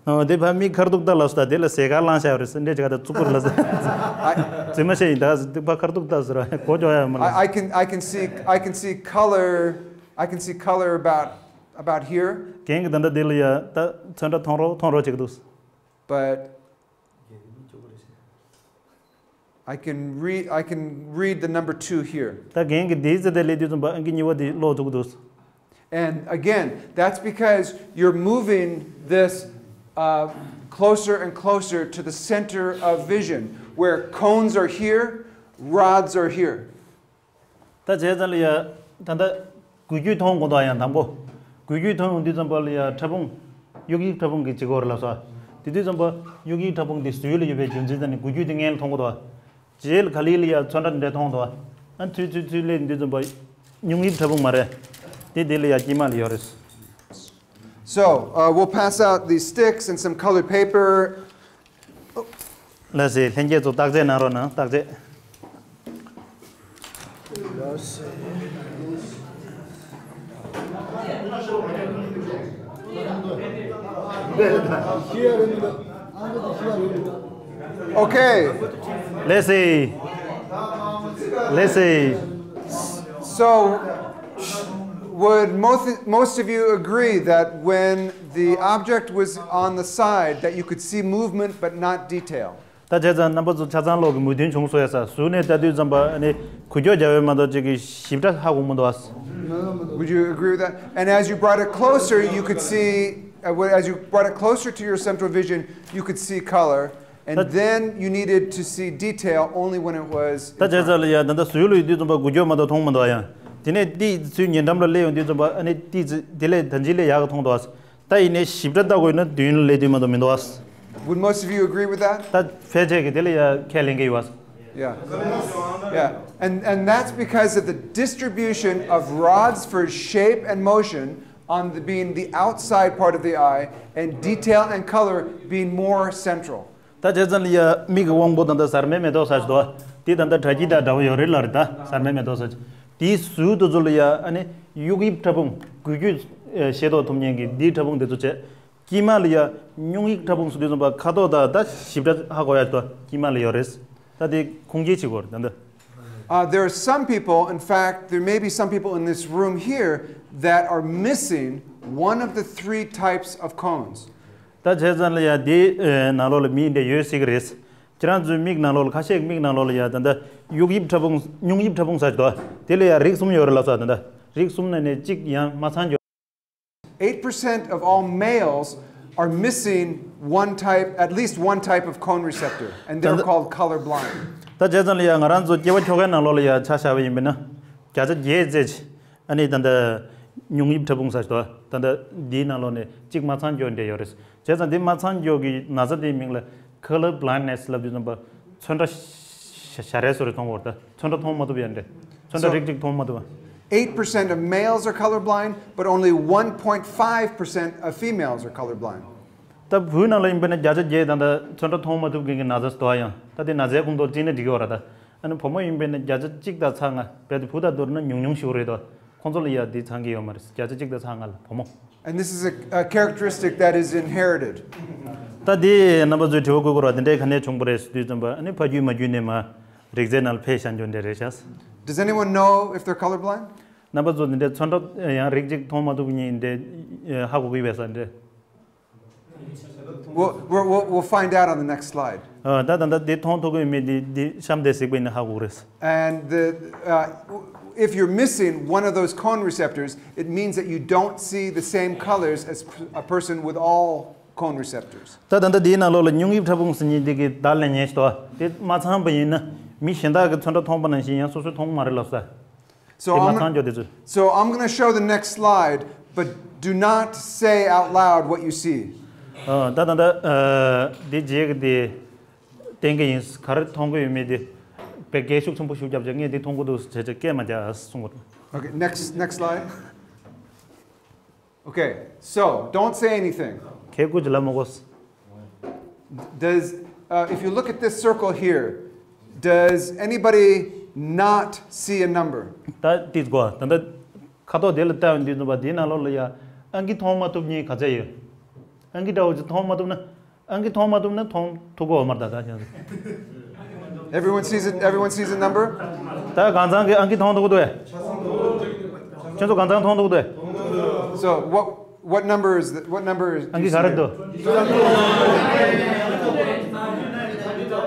ཨོ་དེ་ཕ་མི་ཁ་ཐུག་ལྟ་ལབ་སོང་། དེ་ལ་ཟས་ཁ་བླངས་བཞག་རེད་ཟེར་འདྲས་ཅིག་ག་ད་བཙུགས་པར་ལ་ཟེར། རྫུན་མ་བཤད་ཡིན། ད་དེ་ཕ་ཁ་ཐུག་ལྟ་ཟེར་བ་གོ་ཅོག་ཡ་མ་ལ། I, I can, I can see, I can see color. I can see color about, about here. རྒན་གྱིས་ད་ལྟ་དེ་ལ་ཡ་ད་ཚོན་ཁྲ་མཐོང་རོགས་མཐོང་རོགས་བྱེད་ཀྱི་འདུག But I can read, I can read the number two here. ད་རྒན་གྱིས་དེའི་ཚེ་དེ་ལས་དུས་ཙམ་པ་ཨང་ཀི་གཉིས་པ་དེ་ཀློག་ཐུབ་ཀྱི་འདུག And again, that's because you're moving this, uh, closer and closer to the center of vision, where cones are here, rods are here. ད་བྱས་ཙང་ལ་ཡ་ད་ལྟ་འགུལ་སྐྱོད་མཐོང་གོ་ད་ཡང་དང་པོ། འགུལ་སྐྱོད་མཐོང་ཡོང་དུས་ཙམ་པ་ལ་ཡ་ཕྲ་ཕུང་། གཡུག་ཡིབ་ཕྲ་ཕུང་གི་གཅིག་གོ་རེད་ལབ་སོང་། དེ་དུས་ཙམ་པ་གཡུག་ཡིབ་ཕྲ་ཕུང་དེ་ཟུར་ལ་ཡོད་པའི་རྒྱུ་མཚན་དེ་ནི་འགུལ་སྐྱོད་དེ་སྔོན་ལ་མཐོང་གོ་ད། རྗེས་ལ་ག་ལེ་ལ་ཡ་ཚོན་ཁྲ་འདྲ་མཐོང་ད། ཨ་ཚུལ་ཚུལ་ཚུལ་ལས་དུས་ཙམ་པ་གཡུག་ཡིབ་ཕྲ་ཕུང་མ་རེད། དེ་དེ་ལ་ཡ་དཀྱིལ་མ་ལ་ཡོད་རེད། So, uh, we'll pass out these sticks and some colored paper. ལགས་སེ། ལྷན་རྒྱས་ཚོ་བརྟག་དཔྱད་གནང་རོགས་གནང་། བརྟག་དཔྱད། Okay. ལགས་སེ། ལགས་སེ། So, would most, most of you agree that when the object was on the side, that you could see movement but not detail? ད་བྱས་ཙང་རྣམ་པ་ཚོ་ཆ་ཚང་ལོག་གི་མོས་མཐུན་བྱུང་སོང་ཡ་ས། ཟུར་ནས་ལྟ་དུས་ཙམ་པ་ཨ་ནི་འགུལ་སྐྱོད་རྒྱག་པའི་མ་གཏོགས་ཅིག་གི་ཞིབ་ཕྲ་ཧ་གོ་མི་འདུག་ཨ། Would you agree with that? And as you brought it closer, you could see, uh, well, as you brought it closer to your central vision, you could see color. And then you needed to see detail only when it was in ད་བྱས་ཙང་ལ་ཡ་ད་ལྟ་ཟུར་ལ་ཡོད་དུས་ཙམ་པ་འགུལ་སྐྱོད་མ་གཏོགས་མཐོང་མི་འདུག་ཨ་ཡ། དེ་ནས་ཏིག་ཙི་ཉེ་འགྲམ་ལ་སླེབས་ཡོང་དུས་ཙམ་པ་ཨ་ནི་ཏིག་ཙི་དེ་ལས་ད་ཅི་ལས་ཡག་གི་མཐོང་འདུག་ཨ། ད་ཡིན་ནའི་ཞིབ་ཕྲ་ལྟ་དགོས་ན་མདུན་ལ་སླེབས་དུས་མ་གཏོགས་མི་འདུག་ཨ། Would most of you agree with that? ད་ཕལ་ཆེར་གྱིས་དེ་ལ་ཡ་ཁས་ལེན་གྱི་ཡོད་ཨ། Yeah. Yeah. And, and that's because of the distribution of rods for shape and motion on the, being the outside part of the eye and detail and color being more central. ད་བྱས་ཙང་ལ་ཡ་མིག་གི་དབང་པོ་ད་ལྟ་གཟར་མའི་མེ་ཏོག་ཟེར་གྱི་འདུག་ཨ། དེ་ད་ལྟ་དྲ་སྐྱིད་དང་འདྲ་བོ་ཡོད་རེད་ལབ་རེད། ད་གཟར་མའི་མེ་ཏོག་ཟེར་གྱི། དེའི་ཟུར་དེ་ཚོ་ལ་ཡ་ཨ་ནི་གཡུག་ཡིབ་ཕྲ་ཕུང་། འགུལ་སྐྱོད་ཤེས་རྟོགས་ཐུབ་མཁན་གྱི་དེའི་ཕྲ་ཕུང་དེ་ཚོ་བྱས། དཀྱིལ་མ་ལ་ཡ་སྙུང་ཡིབ་ཕྲ་ཕུང་ཟེར་དུས་ཙམ་པ་ཁ་དོག་དང་ད་ཞིབ་ཕྲ་ཧ་གོ་ཡ་ཅིག་ད་དཀྱིལ་མ་ལ་ཡོད་རེད། ད་དེ་ཁུངས་སྐྱེལ་བྱེད་དགོས་རེད་ད་འདི། Uh, there are some people, in fact, there may be some people in this room here that are missing one of the three types of cones. ད་བྱས་ཙང་ལ་ཡ་དེ་ནང་ལོགས་ལ་མི་འདྲ་ཡོད་སྲིད་ཀྱི་རེད། ཁྱེད་རང་ཚོའི་མིག་ནང་ལོགས་ལ་ཁ་ཤས་ཀྱི་མིག་ནང་ལོགས་ལ་ཡ་ད་ལྟ་གཡུག་ཡིབ་ཕྲ་ཕུང་། སྙུང་ཡིབ་ཕྲ་ཕུང་ཟེར་གྱི་འདུག་དེ་ལ་ཡ་རིགས་གསུམ་ཡོད་རེད་ལབ་སོང་། ད་ལྟ་རིགས་གསུམ་ནང་ནས་གཅིག་ཡང་མ་ཚང་རྒྱུ། Eight percent of all males are missing one type, at least one type of cone receptor, and they're called colorblind. ད་བྱས་ཙང་ལ་ཡ་ང་རང་ཚོ་སྐྱེ་བ་ཁྱོ་གའི་ནང་ལོགས་ལ་ཡ་ཆ་བཞག་པ་ཡིན་པས་ན་བརྒྱ་ཆ་བརྒྱད་ཙམ་ཅིག་ཨ་ནི་ད་ལྟ་སྙུང་ཡིབ་ཕྲ་ཕུང་ཟེར་གྱི་འདུག་ད་ ད་ལྟ་འདིའི་ནང་ལོགས་ནས་གཅིག་མ་ཚང་འགྱོ་འདྲ་ཡོད་རེད། བྱས་ཙང་འདི་མ་ཚང་འགྱོ་གི་ན་ཚ་དེའི་མིང་ལ་color blindness ལབ་དུས་ཙམ་པ་ཚོན་ཁྲ་ཞ་ཞ་རལ་བཟོ་རེ་མཐོང་བར་ད་ཚོན་ཁྲ་མཐོང་མ་ཐུབ་ཡ་འདྲ། ཚོན་ཁྲ་So- རིགས་གཅིག་མཐོང་མ་ཐུབ་པ། Eight percent of males are colorblind, but only one point five percent of females are colorblind. ད་བུའི་ནང་ལ་ཡིན་པ་ན་བརྒྱ་ཆ་བརྒྱད་ད་ལྟ་ཚོན་ཁྲ་མཐོང་མ་ཐུབ་མཁན་གྱི་ན་ཚ་ཟེར་ཡང་ད་དེ་ན་ཚའི་ཁོངས་གཏོགས་བརྩིས་ན་འགྲིག་གི་ཡོད་རེད་ད། ཨ་ནི་བུ་མོ་ཡིན་པ་ན་བརྒྱ་ཆ་གཅིག་དང་ཚ་ལྔ་རྦད་དེ་བུ་དང་བསྡུར་ན་ཉུང་ཉུང་ཞིག་རེད་དོ། ཁོང་ཚོ་ལ་ཡ་འདི་ཚང་གི་ཡོད་མ་རེད། བརྒྱ་ཆ་གཅིག་དང་ཚ་ལྔ་ལ་བུ་མོ། And this is a, a characteristic that is inherited. ད་དེ་རྣམ་པ་ཚོས་དྲི་བ་བཀོད་དགོས་ར་དེ་འདྲའི་ག་ནས་བྱུང་པ་རེད་ཟེར་དུས་ཙམ་པ་ཨ་ནི་ཕ་རྒྱུད་མ་རྒྱུད་ནས་མ་རིགས་རྫས་ནང་ལ་ཕེབས་བཞག་འཇོག་འདྲ་རེད་ཤག Does anyone know if they're colorblind? རྣམ་པ་ཚོ་དེ་འདྲའི་ཚོན་ཁྲ་ཡང་རིགས་གཅིག་མཐོང་མ་ཐུབ་མཁན་འདྲ་ཧ་གོ་གི་ཡོད་པས་ས་འདྲ། We'll, we'll, we'll, we'll find out on the next slide. ཨ། ད་ད་ད་དེ་མཐོང་ཐུབ་ཀྱི་མེད་དེ་དེ་གཤམ་དེ་གཟིགས་པ་ཡིན་ན་ཧ་གོ་གི་རེད། And the, uh, if you're missing one of those cone receptors, it means that you don't see the same colors as p- a person with all cone receptors. ད་ད་ད་དེའི་ནང་ལོགས་ལ་སྙིང་དབྱིབས་ཕྲ་ཕུང་ཟེར་མཁན་དེ་གི་བརྡ་ལེན་མཁན་ཞིག་འདུག་དེ་མ་ཚང་པ་ཡིན་ན་མི་གཞན་དག་གི་ཚོན་ཁྲ་མཐོང་པ་ནང་བཞིན་ཡང་སོ་སོས་མཐོང་མ་རེད་ལབ་ས། So དེ་མ་I'm, ཚང་འཇོག་དེ་ཚོ། So I'm going to show the next slide, but do not say out loud what you see. ཨ། ད་ད་ད་ཨ། དེ་རྗེས་ཀྱི་དེ་བསྟན་གྱི་ཡིན། ག་རེ་མཐོང་གི་ཡོད་མེད་དེ་དཔེ་སྐད་ཤུགས་ཆེན་པོ་ཞིག་བརྒྱབ་བྱས་ངས་དེ་མཐོང་གི་འདུག་ཟེར་བྱས་སྐད་མ་རྒྱག་གསུང་གི་འདུག Okay, next, next slide. Okay, so don't say anything. ཁྱེད་སྐུ་ཅི་ལ་མ་གོ། Does, uh, if you look at this circle here, does anybody not see a number? ད་དེ་གོ་ད་ད་ཁ་དོག་དེ་ལ་ལྟ་ཡོང་དུས་ནུབ་པ་དེའི་ནང་ལོགས་ལ་ཡ་ཨང་ཀི་མཐོང་མ་ཐུབ་མཁན་ག་ཚད་ཡོད། ཨང་ཀི་འདྲ་བོ་ཅིག་མཐོང་མ་ཐུབ་ན། ཨང་ཀི་མཐོང་མ་ཐུབ་ན་མཐོང་ཐུབ་ཀྱི་ཡོད་མ་རེད་ད་ད་ཁྱེད་ཚོ། Everyone sees it, everyone sees a number? ད་གང་ཚང་གི་ཨང་ཀི་མཐོང་ཐུབ་ཀྱི་འདུག་གས། ཁྱེད་ཚོ་གང་ཚང་མཐོང་ཐུབ་ཀྱི་འདུག་གས། So what, what number is the, what number is, do you see here? ཨང་ཀི་ག་རེ་འདུག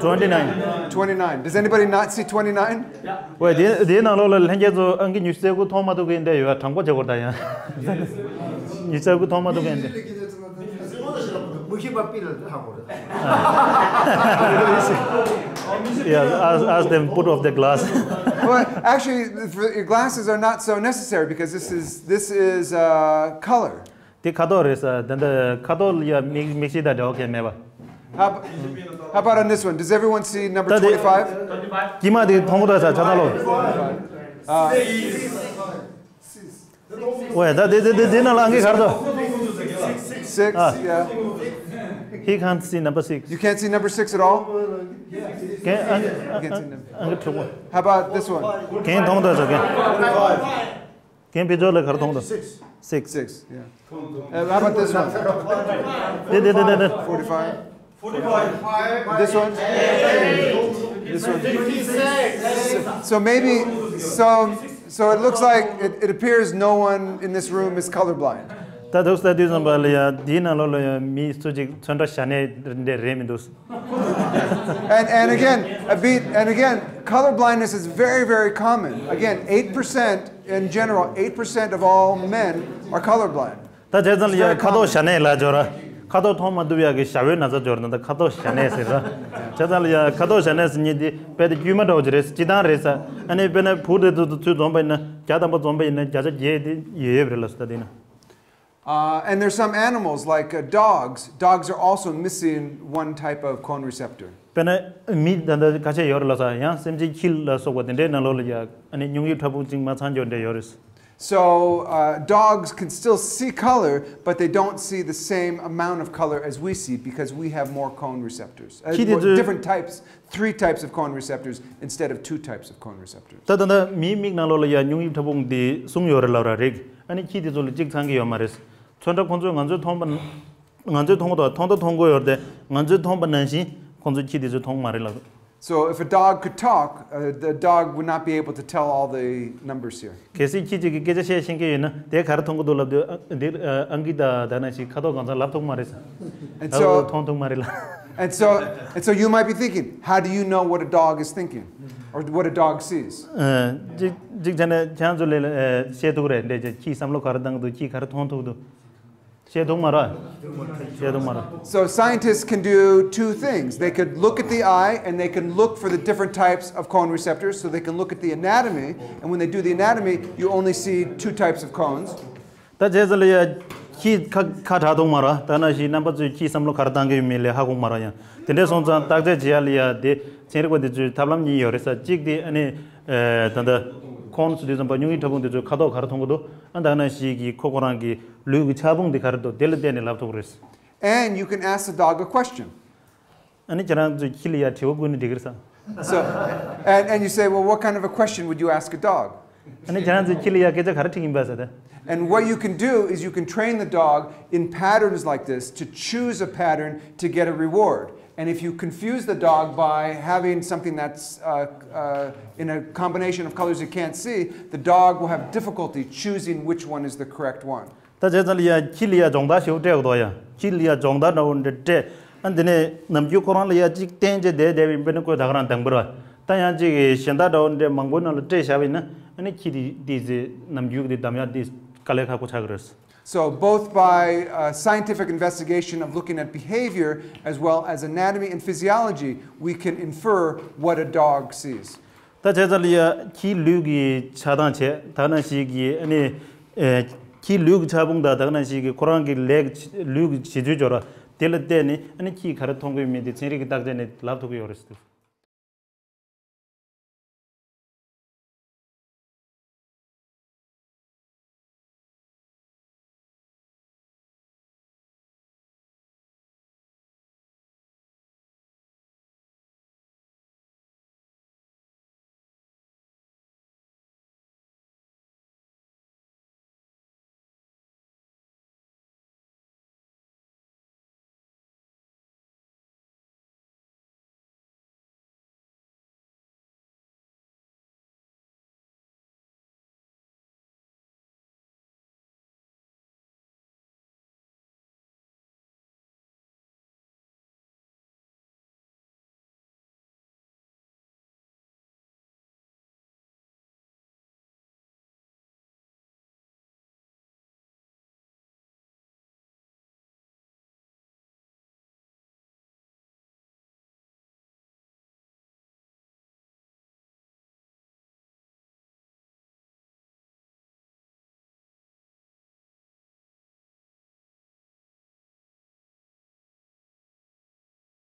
twenty nine. Twenty nine. Does anybody not see twenty nine? ཝེ། དེ་དེའི་ནང་ལོགས་ལ་ལྷན་རྒྱས་ཚོ་ཨང་ཀི་ཉི་ཤུ་རྩ་དགུ་མཐོང་མ་ཐུབ་མཁན་འདྲ་ཡོད། དྲང་པོ་བྱེད་དགོས་ད་ཡང་། ཉི་ཤུ་རྩ་དགུ་མཐོང་མ་ཐུབ་མཁན་འདྲ། Yeah, ask, ask them put off the glass. Well, actually, the, the glasses are not so necessary because this is, this is, uh, color. དེ་ཁ་དོག་རེད་ས། ད་ལྟ་ཁ་དོག་ལ་ཡ་མིག་མིག་ཤེལ་དང་འདྲ་བ་གང་ཡང་མེད་པ། How ab- how about on this one? Does everyone see number ད་དེ་twenty-five? དཀྱིལ་མ་དེ་མཐོང་གི་འདུག་ས་ཆ་ཚང་ལོ། Uh, ཝེ། ད་དེ་དེ་དེ་དེ་ནང་ལ་ཨང་ཀི་ག་རེ་འདུག Six, Ah. yeah. He can't see number six. You can't see number six at all? གན་ཨང་ཀི་ཨང་ཀི་དྲུག་པོ། How about this one? གན་མཐོང་འདུག་ས་གན། གན་བེད་སྤྱོད་ལ་ག་རེ་མཐོང་འདུག Six. Six. Six, yeah. Uh, how about this one? དེ་དེ་དེ་དེ་དེ། Forty-five. This one? This one. So maybe, so, so it looks like, it, it appears no one in this room is colorblind. ད་འདུག་ས་དུས་ཙམ་པ་ལ་ཡ་འདིའི་ནང་ལོགས་ལ་ཡ་མི་སུ་གཅིག་ཚོན་ཁྲ་ཞ་ནད་འདྲ་རེད་མི་འདུག And, and again, a bit, and again, color blindness is very, very common. Again, eight percent in general, eight percent of all men are colorblind. ད་བྱས་ཙང་ལ་ཡ་ཁ་དོག་ཞ་ནད་ལ་སྦྱོར་ར། ཁ་དོག་མཐོང་མ་ཐུབ་ཡག་གི་ཞ་བོའི་ན་ཚ་སྦྱོར་ན་ད་ཁ་དོག་ཞ་ནད་ཟེར་ར། བྱས་ཙང་ལ་ཡ་ཁ་དོག་ཞ་ནད་ཟེར་མཁན་དེ་དཔེ་དེ་དཀྱུས་མ་འདྲ་བོ་ཅིག་རེད། སྤྱིར་བཏང་རེད་ས། ཨ་ནི་དཔེར་ན་བུ་དེ་ཚོ་ཚུར་འཛོམས་པ་ཡིན་ན་བརྒྱ་ཐམ་པ་འཛོམས་པ་ཡིན་ན་བརྒྱ་ཆ་བརྒྱད་དེ་ཡོད་ཡོད་རེད་ལ་སོ་ད་དེ་ན། Uh, and there's some animals like uh, dogs. Dogs are also missing one type of cone receptor. དཔེར་ན་མི་ད་ལྟ་ཁ་ཤས་ཡོད་རེད་ལ་ས། ཡང་སེམས་ཅན་ཁྱི་ལ་སོགས་པ་དེ་འདྲའི་ནང་ལོགས་ལ་ཡ་ཨ་ནི་སྙིང་དབྱིབས་ཕྲ་ཕུང་གཅིག་མ་ཚང་འཇོག་འདྲ་ཡོད་རེད། So uh, dogs can still see color, but they don't see the same amount of color as we see because we have more cone receptors. Uh, ཁྱི་དེ་more, ཚོས། Different types, three types of cone receptors instead of two types of cone receptors. ད་ད་ལྟ་མིའི་མིག་ནང་ལོགས་ལ་ཡ་སྙིང་དབྱིབས་ཕྲ་ཕུང་འདི་གསུམ་ཡོད་རེད་ལབ་ར་རེད། ཨ་ནི་ཁྱི་དེ་ཚོ་ལ་གཅིག་ཚང་གི་ཡོད་མ་རེད། ཚོན་ཁྲ་ཁོང་ཚོས་ང་ཚོས་མཐོང་པ་ང་ཚོས་མཐོང་གི་འདུག་མཐོང་ད་མཐོང་གི་ཡོད་རེད་དེ་ང་ཚོས་མཐོང་པ་ནང་བཞིན་ཁོང་ཚོས་ཁྱི་དེ་ཚོས་མཐོང་གི་མ་རེད་ལབ། So if a dog could talk, uh, the dog would not be able to tell all the numbers here. གལ་སྲིད་ཁྱི་གཅིག་གིས་སྐད་ཆ་བཤད་ཤེས་ཀྱི་ཡོད་ན་དེ་ག་རེ་མཐོང་གི་འདུག་ལབ་དུས་ཨ་འདིར་ཨ་ཨང་ཀི་དང་ད་ནང་བཞིན་ཁ་དོག་གང་ཚང་ལབ་ཐུབ་མ་རེད་ས། And ལབ་so མཐོང་ཐུབ་མ་རེད་ལ། And so, and so you might be thinking, how do you know what a dog is thinking or what a dog sees? ཨ་གཅིག་གཅིག་བྱས་ན་ཁྱེད་ཚོ་ལས་ཨ་བཤད་ཐུབ་རེད་འདྲ་བྱས། ཁྱིས་བསམ་བློ་ག་རེ་བཏང་གི་འདུག་ཁྱིས་ག་རེ་མཐོང་ཐུབ་འདུག་བཤད་ཐུབ་མ་རེད། བཤད་ཐུབ་མ་རེད། So scientists can do two things. They could look at the eye and they can look for the different types of cone receptors. So they can look at the anatomy, and when they do the anatomy, you only see two types of cones. ད་བྱས་ཙང་ལ་ཡ་ཁྱི་ཁ་ཁ་གྲག་མཐོང་མ་ར། ད་ནང་བཞིན་རྣམ་པ་ཚོས་ཁྱི་བསམ་བློ་ག་རེ་བཏང་གི་ཡོད་མེད་ལས་ཧ་གོ་མ་ར། ཡང་དེ་འདྲ་སོང་ཙང་བརྟག་དཔྱད་བྱེད་ཡ་ལ་ཡ་དེ་ཚན་རིག་པ་དེ་ཚོས་ཐབས་ལམ་གཉིས་ཡོད་རེད་ས། གཅིག་དེ་ཨ་ནི་ད་ལྟ་ཁོང་ཚོ་དུས་ཙམ་པ་སྨྱུ་གུའི་ཕྲ་ཕུང་དེ་ཚོའི་ཁ་དོག་ག་རེ་མཐོང་གི་འདུག་ཨ་ད་ནང་བཞིན་གྱི་ཁོ་ཁོ་རང་གི་ལུས་ཀྱི་ཕྲ་ཕུང་དེ་ག་རེ་འདུག་དེ་ལ་བལྟས་ནས་ལབ་ཐུབ་ཀྱི་རེད། And you can ask the dog a question. ཨ་ནི་ཁྱེད་རང་ཚོས་ཁྱི་ལ་ཡ་དྲི་བ་བཀོད་ན་འགྲིག་གི་རེད་ས། So, and, and you say, well, what kind of a question would you ask a dog? ཨ་ནི་ཁྱེད་རང་ཚོས་ཁྱི་ལ་ཡ་སྐད་ཆ་ག་རེ་དྲི་གིན་པ་ས་ད། And what you can do is you can train the dog in patterns like this to choose a pattern to get a reward. And if you confuse the dog by having something that's uh, uh, in a combination of colors you can't see, the dog will have difficulty choosing which one is the correct one. ད་བྱས་ཙང་ལ་ཡ་ཁྱི་ལ་ཡ་སྦྱོང་བརྡར་ཞེ་པོ་སྤྲད་དགོས་ཡ། ཁྱི་ལ་ཡ་སྦྱོང་བརྡར་འདྲ་བོ་འདྲ་སྤྲད། ཨ་འདི་ནས་ནམ་རྒྱུན་ཁོ་རང་ལ་ཡ་གཅིག་བསྟན་བྱས་བསྡད་བསྡད་པའི་དཔེར་ན་ཁོས་ད་ག་རང་དང་པོར་བ། ད་ཡང་གཅིག་གཞན་དག་འདྲ་བོ་འདྲ་མང་པོའི་ནང་ལ་སྤྲད་བཞག་པ་ཡིན་ན། ཨ་ནི་ཁྱི་དེ་དེ་ཚེ་ནམ་རྒྱུན་གྱི་དམ་ཡག་དེ་དཀའ་ལས་ཁག་པོ་ཆགས་ཀྱི་རེད། So, both by uh, scientific investigation of looking at behavior as well as anatomy and physiology, we can infer what a dog sees. ད་བྱས་ཙང་ལ་ཡ་ཁྱིའི་ལུས་ཀྱི་ཆགས་སྟངས་བྱས། ད་ག་ནང་བཞིན་གྱི་ཨ་ནི་ཨེ་ཁྱིའི་ལུས་ཀྱི་ཕྲ་ཕུང་དང་ད་ག་ནང་བཞིན་གྱི་ཁོ་རང་གི་ལས་ཀྱི་ལུས་ཀྱི་བྱེད་ཚུལ་སྦྱོར་བ་དེ་ལ་བལྟས་ནས་ཨ་ནི་ཁྱིས་ག་རེ་མཐོང་གི་ཡོད་མེད་དེ་ཚན་རིག་གི་བརྟག་དཔྱད་ནས་ལབ་ཐུབ་ཀྱི་ཡོད་རེད་ཟེར།